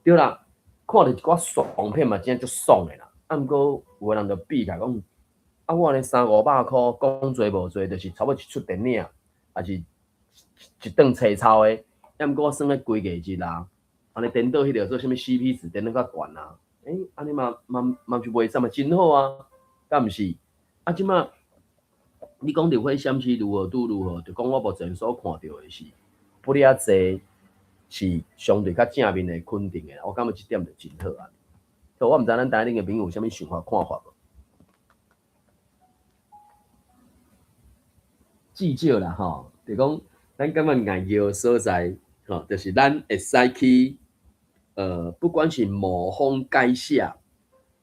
對啦，看著一寡爽片嘛，真正足爽的啦。啊，毋過有的人就比起來講，啊，我按呢三五百箍，講濟無濟，就是差不多一齣電影，抑是一頓清操的。啊，毋過我耍咧規個日啊，按呢顛倒彼個做啥物 CP 值，顛倒較懸啊。按呢嘛是袂使嘛，真好啊，敢毋是？啊，這馬你講著火閃是如何拄如何，就講我目前所看著的是，不爾濟是相對較正面的肯定的，我感覺這點就真好啊。我毋知咱台頂的朋友有啥物想法看法無？至少啦吼，就講咱感覺硬橋的所在，吼，就是咱會使去，不管是模仿改寫，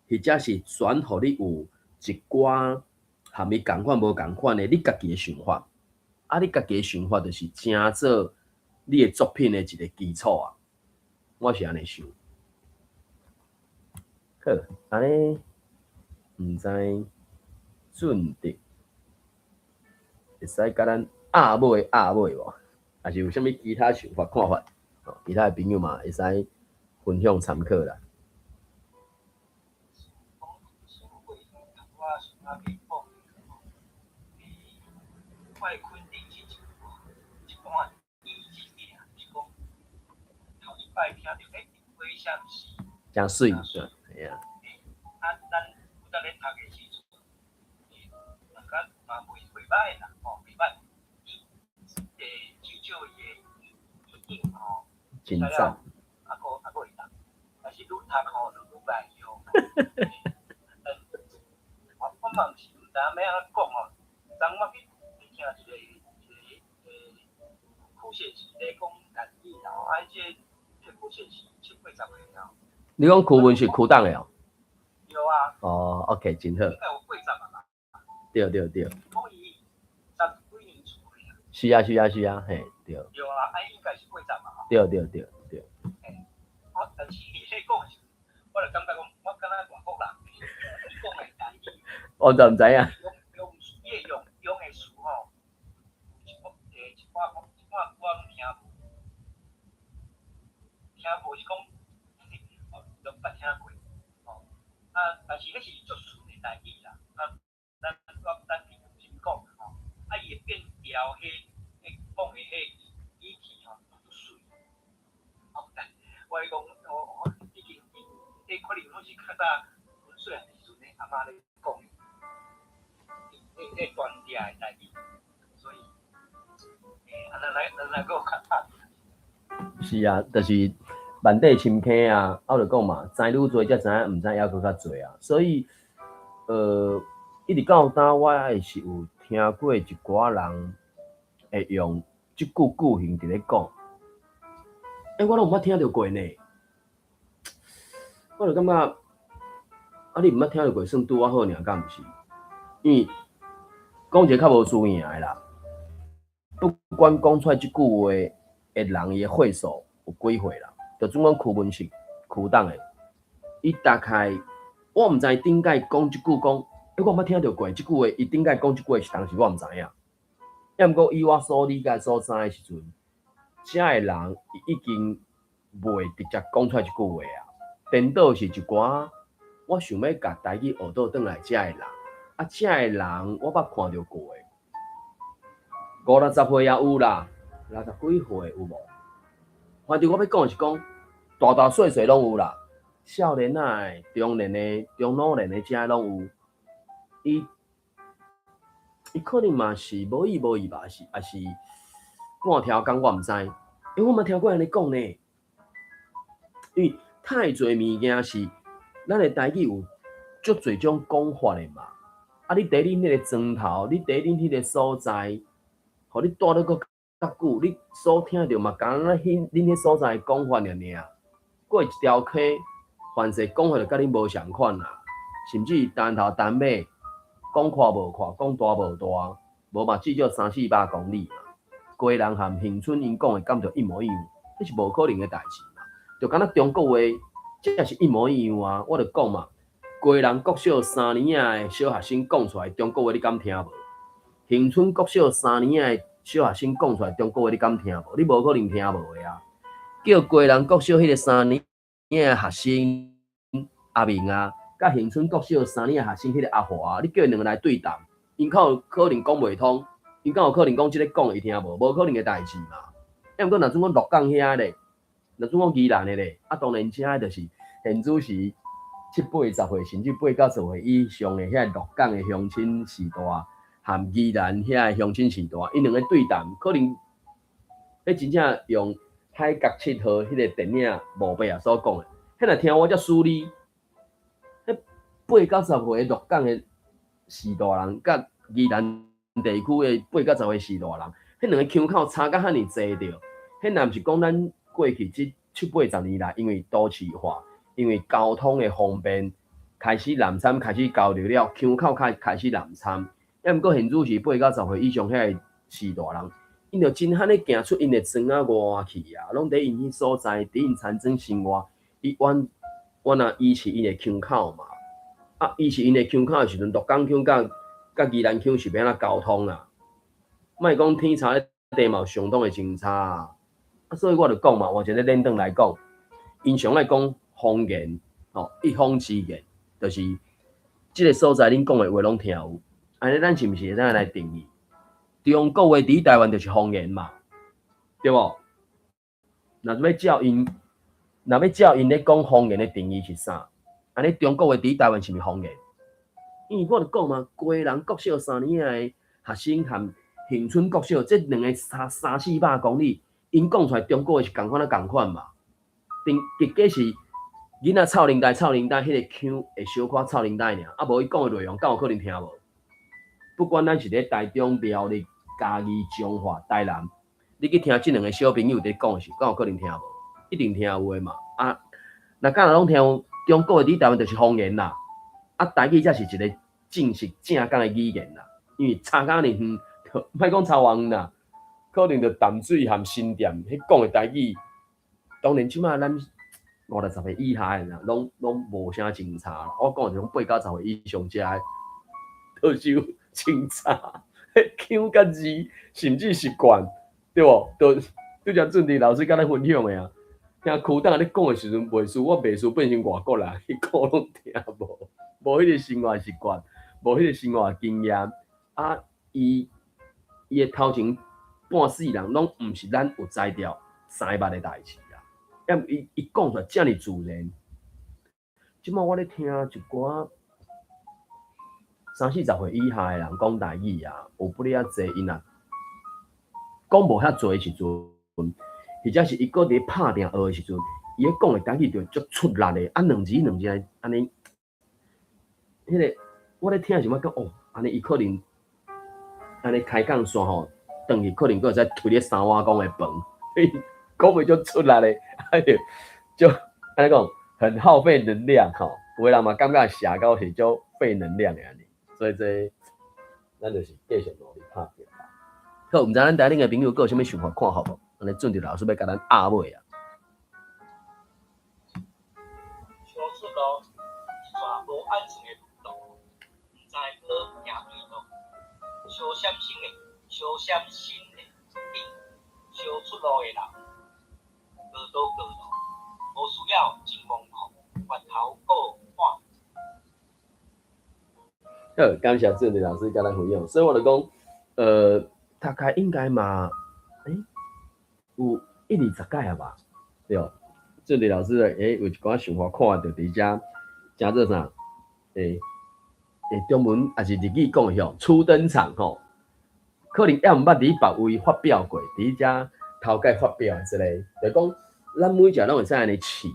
或者是轉予你有一寡含伊仝款無仝款的，你家己的想法。啊，你家己的想法就是成做你的作品的一個基礎啊。我是按呢想。好，按呢，毋知俊德會使共咱鴨尾鴨尾無？抑是有啥物其他想法看法？其他的朋友嘛會使分享參考啦。我的肯定是一般意志力，就是講頭一擺聽著彼花閃是誠媠，嘿啊。啊，咱有當咧讀的時陣，感覺嘛袂䆀啦，吼，袂䆀。伊至少伊的意境吼，真讚。啊閣會當，但是愈讀吼，就愈歹用。我嘛是毋知影欲按怎講吼，昨我去聽一個曲線是咧講台語啦，啊，這個曲線是七八十歲啦。你講曲文是曲檔的哦？對啊。哦，OK，真好。應該有八十啊吧？對對對。講伊十幾年出的啊。是啊是啊是啊，嘿，對。對啊，啊應該是八十啊。對對對對。嘿，啊，但是伊咧講的時陣，我就感覺講，我敢若外國人，伊講的台語。我就毋知影。用伊會用的詞吼，一寡我攏聽無，聽無是講，攏捌聽過，吼。啊，但是彼是足順的台語啦，啊，咱平常心講吼，啊，伊會變調彼講的彼語氣吼，足媠。我講我已經這可能攏是較早阮細漢時陣咧阿媽咧講的，迄斷掉的代誌，所以，啊，咱來閣較拍。是啊，就是萬底深坑啊，我就講嘛，知愈濟才知影，毋知猶閣較濟啊。所以，一直到今我也是有聽過一寡人會用這句句型佇咧講，我攏毋捌聽著過呢。我就感覺，啊，你毋捌聽著過，算拄仔好爾，敢毋是？因為講一個較無輸贏的啦，不管講出來這句話的人，伊的歲數有幾歲啦，就準講柯文哲、柯董的，伊大概我毋知頂擺講這句講，我毋捌聽著過這句話，伊頂擺講這句話是當時我毋知影。抑毋過以我所理解所知的時陣，遮的人伊已經袂直接講出來這句話啊。顛倒是一寡我想欲共台語學倒轉來遮的人，啊，遮的人我捌看著過的，五六十歲也有啦，六十幾歲有無？反正我欲講的是講，大大細細攏有啦，少年仔的、中年的、中老年的遮攏有。伊可能嘛是無意無意吧，是抑是半條工，我毋知。欸，我嘛聽過按呢講呢，因為太濟物件是咱的台語有足濟種講法的嘛。啊，你佇恁彼個莊頭，你佇恁彼個所在，予你蹛咧閣較久，你所聽著嘛，敢若彼恁彼所在的講法爾爾。過一條溪，凡勢講法就佮恁無仝款啦，甚至單頭單尾，講闊無闊，講大無大，無嘛至少三四百公里嘛。基隆和恆春𪜶講的敢著一模一樣？這是無可能的代誌嘛。就敢若中國話，這也是一模一樣啊。我就講嘛，基隆國小三年仔的小學生講出來中國話，你敢聽無？恆春國小三年仔的小學生講出來中國話，你敢聽無？你無可能聽無的啊。叫基隆國小彼個三年仔的學生阿明啊，佮恆春國小三年仔學生彼個阿華，你叫𪜶兩個來對談，𪜶較有可能講袂通，𪜶敢有可能講這个講的伊聽無？無可能的代誌嘛。抑毋過若準講鹿港遐咧，若準講宜蘭的咧，啊當然遮的就是現主時七八十歲甚至八九十歲以上的遐鹿港的鄉親序大，和宜蘭遐的鄉親序大，𪜶兩个對談，可能彼真正用海角七號彼个電影無白啊所講的，彼若聽我遮輸你，彼八九十歲鹿港的序大人，佮宜蘭地區的八九十歲序大人，彼兩个腔口差甲遐爾濟著，彼若毋是講咱過去這七八十年來，因為都市化，因為交通的方便，開始濫參開始交流了，腔口開始濫參。抑毋過現主時八九十歲以上遐個序大人，𪜶就真罕咧行出𪜶的莊仔外去啊，攏佇𪜶彼所在，佇𪜶田莊生活，伊原原來維持𪜶的腔口嘛。啊，維持𪜶的腔口的時陣，鹿港腔佮宜蘭腔是欲按怎溝通啊？莫講天差地嘛有相當的真差啊！啊，所以我就講嘛，換一个連轉來講，𪜶上愛講方言，吼，一方之言，就是這个所在恁講的話攏聽有。按呢，咱是毋是會使來定義？中國話佇台灣就是方言嘛，對無？若欲照𪜶咧講方言的定義是啥？按呢，中國話佇台灣是毋是方言？因為我就講嘛，基隆國小三年仔的學生和恆春國小，這兩个差三四百公里，𪜶講出來中國話是仝款啊仝款嘛？頂結果是囡仔臭奶呆臭奶呆，彼个腔會小可臭奶呆爾，啊無伊講的內容敢有可能聽無？不管咱是咧台中、苗栗、嘉義、彰化、台南，你去聽這兩个小朋友佇講的時，敢有可能聽無？一定聽有的嘛。啊，若敢若攏聽有，中國話佇台灣就是方言啦。啊，台語才是一个正式正港的語言啦。因為差甲爾遠，莫講差偌遠啦，可能就淡水和新店，彼講的台語，當然這擺咱五六十歲以下的人，攏無啥真差啦。我講的是講八九十歲以上遮的，就是有真差，彼腔佮字，甚至習慣，對無？就拄才俊迪老師佮咱分享的啊，聽區董咧講的時陣，袂輸我袂輸變成外國人，彼講攏聽無，無彼個生活習慣，無彼個生活經驗，啊，伊的頭前半世人攏毋是咱有才調、知捌的代誌啊。伊伊講出來遮爾自然。這擺我咧聽一寡三四十歲以下的人講台語啊，有不哩仔濟，𪜶若講無遐濟的時陣，或者是伊閣佇咧拍拚學的時陣，伊咧講的台語就足出力的，啊兩字兩字按呢，彼個我咧聽的時我感覺哦，按呢伊可能按呢開講煞吼，轉去可能閣會使推咧三碗公的飯，講袂足出力的，哎喲，就按呢講很耗費能量吼，有的人嘛感覺社交是足費能量的按呢，所以這咱就是繼續努力拍拚。好，毋知咱台頂的朋友閣有啥物想法看法無？按呢準佇老師欲共咱壓尾啊。相出路一逝無按算的路，毋知閣行對路。相閃身的，相閃身的頂，相出路的人，各倒各路，無需要真惶恐，回頭顧看。好，感謝鄭老師共咱分享。所以我就講，大概應該嘛，有一二十屆啊吧，對。鄭老師有一寡想法看著佇遮，誠做啥？中文抑是日語講的吼，初登場吼，可能猶毋捌佇別位發表過，佇遮頭擺發表的這個，就講咱每一個攏會使按呢試，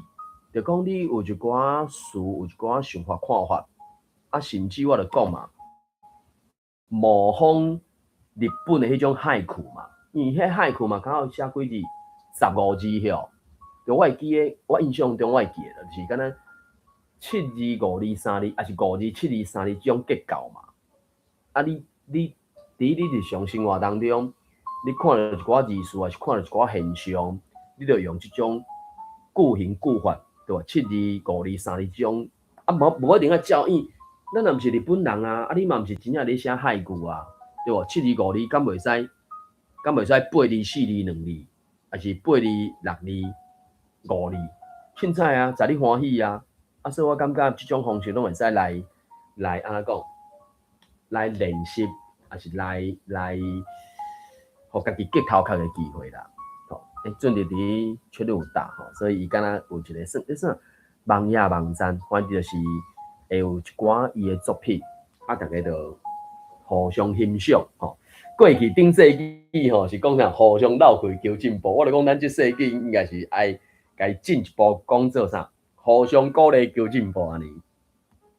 就講你有一寡事，有一寡想法看法，啊，甚至我就講嘛，模仿日本的彼種俳句嘛，因為彼俳句嘛，剛好寫幾字，15字吼。就我會記得，我印象中我會記得，就是敢若七字、五字、三字，抑是五字、七字、三字這種結構嘛。啊你，你佇你日常生活當中，你看著一寡字詞，抑是看著一寡現象，你就用這種句型句法，對無？七字、五字、三字這種，啊無無一定愛照應。咱若毋是日本人啊，啊你嘛毋是真正咧寫俳句啊，對無？七字五字敢袂使，敢袂使八字、四字、兩字，抑是八字、六字、五字，凊彩啊，在你歡喜啊，啊，所以我感覺這種方式攏會使來來按怎講，來練習，抑是來來，予家己激頭殼的機會啦。吼，準佇佇確實有答吼，所以伊敢若有一個算，算網頁網站，反正就是會有一寡伊的作品，啊，逐家就互相欣賞吼。過去頂世紀吼是講啥，互相鬥氣求進步，我就講咱這世紀應該是愛共進一步講做啥，互相鼓勵求進步按呢。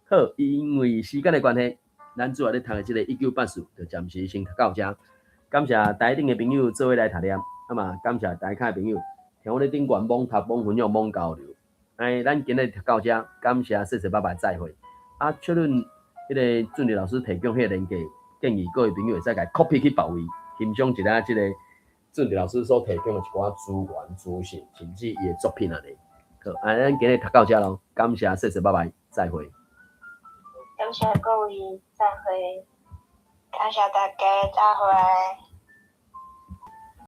好，因為時間的關係，咱主要咧讀的這個1984就暫時先讀到遮。感謝台頂的朋友做伙來讀念，啊嘛感謝台下的朋友聽我咧頂懸猛讀、猛分享、猛交流。咱今日讀到遮，感謝，謝謝，拜拜，再會。啊，確認彼個俊麗老師提供彼個連結，建議各位朋友會使共 copy 去別位，欣賞一下這個俊麗老師所提供的一寡資源資訊，甚至伊的作品按呢。好，啊，咱今日讀到遮囉，感謝，謝謝，拜拜，再會。感謝各位，再會。感謝大家，再會。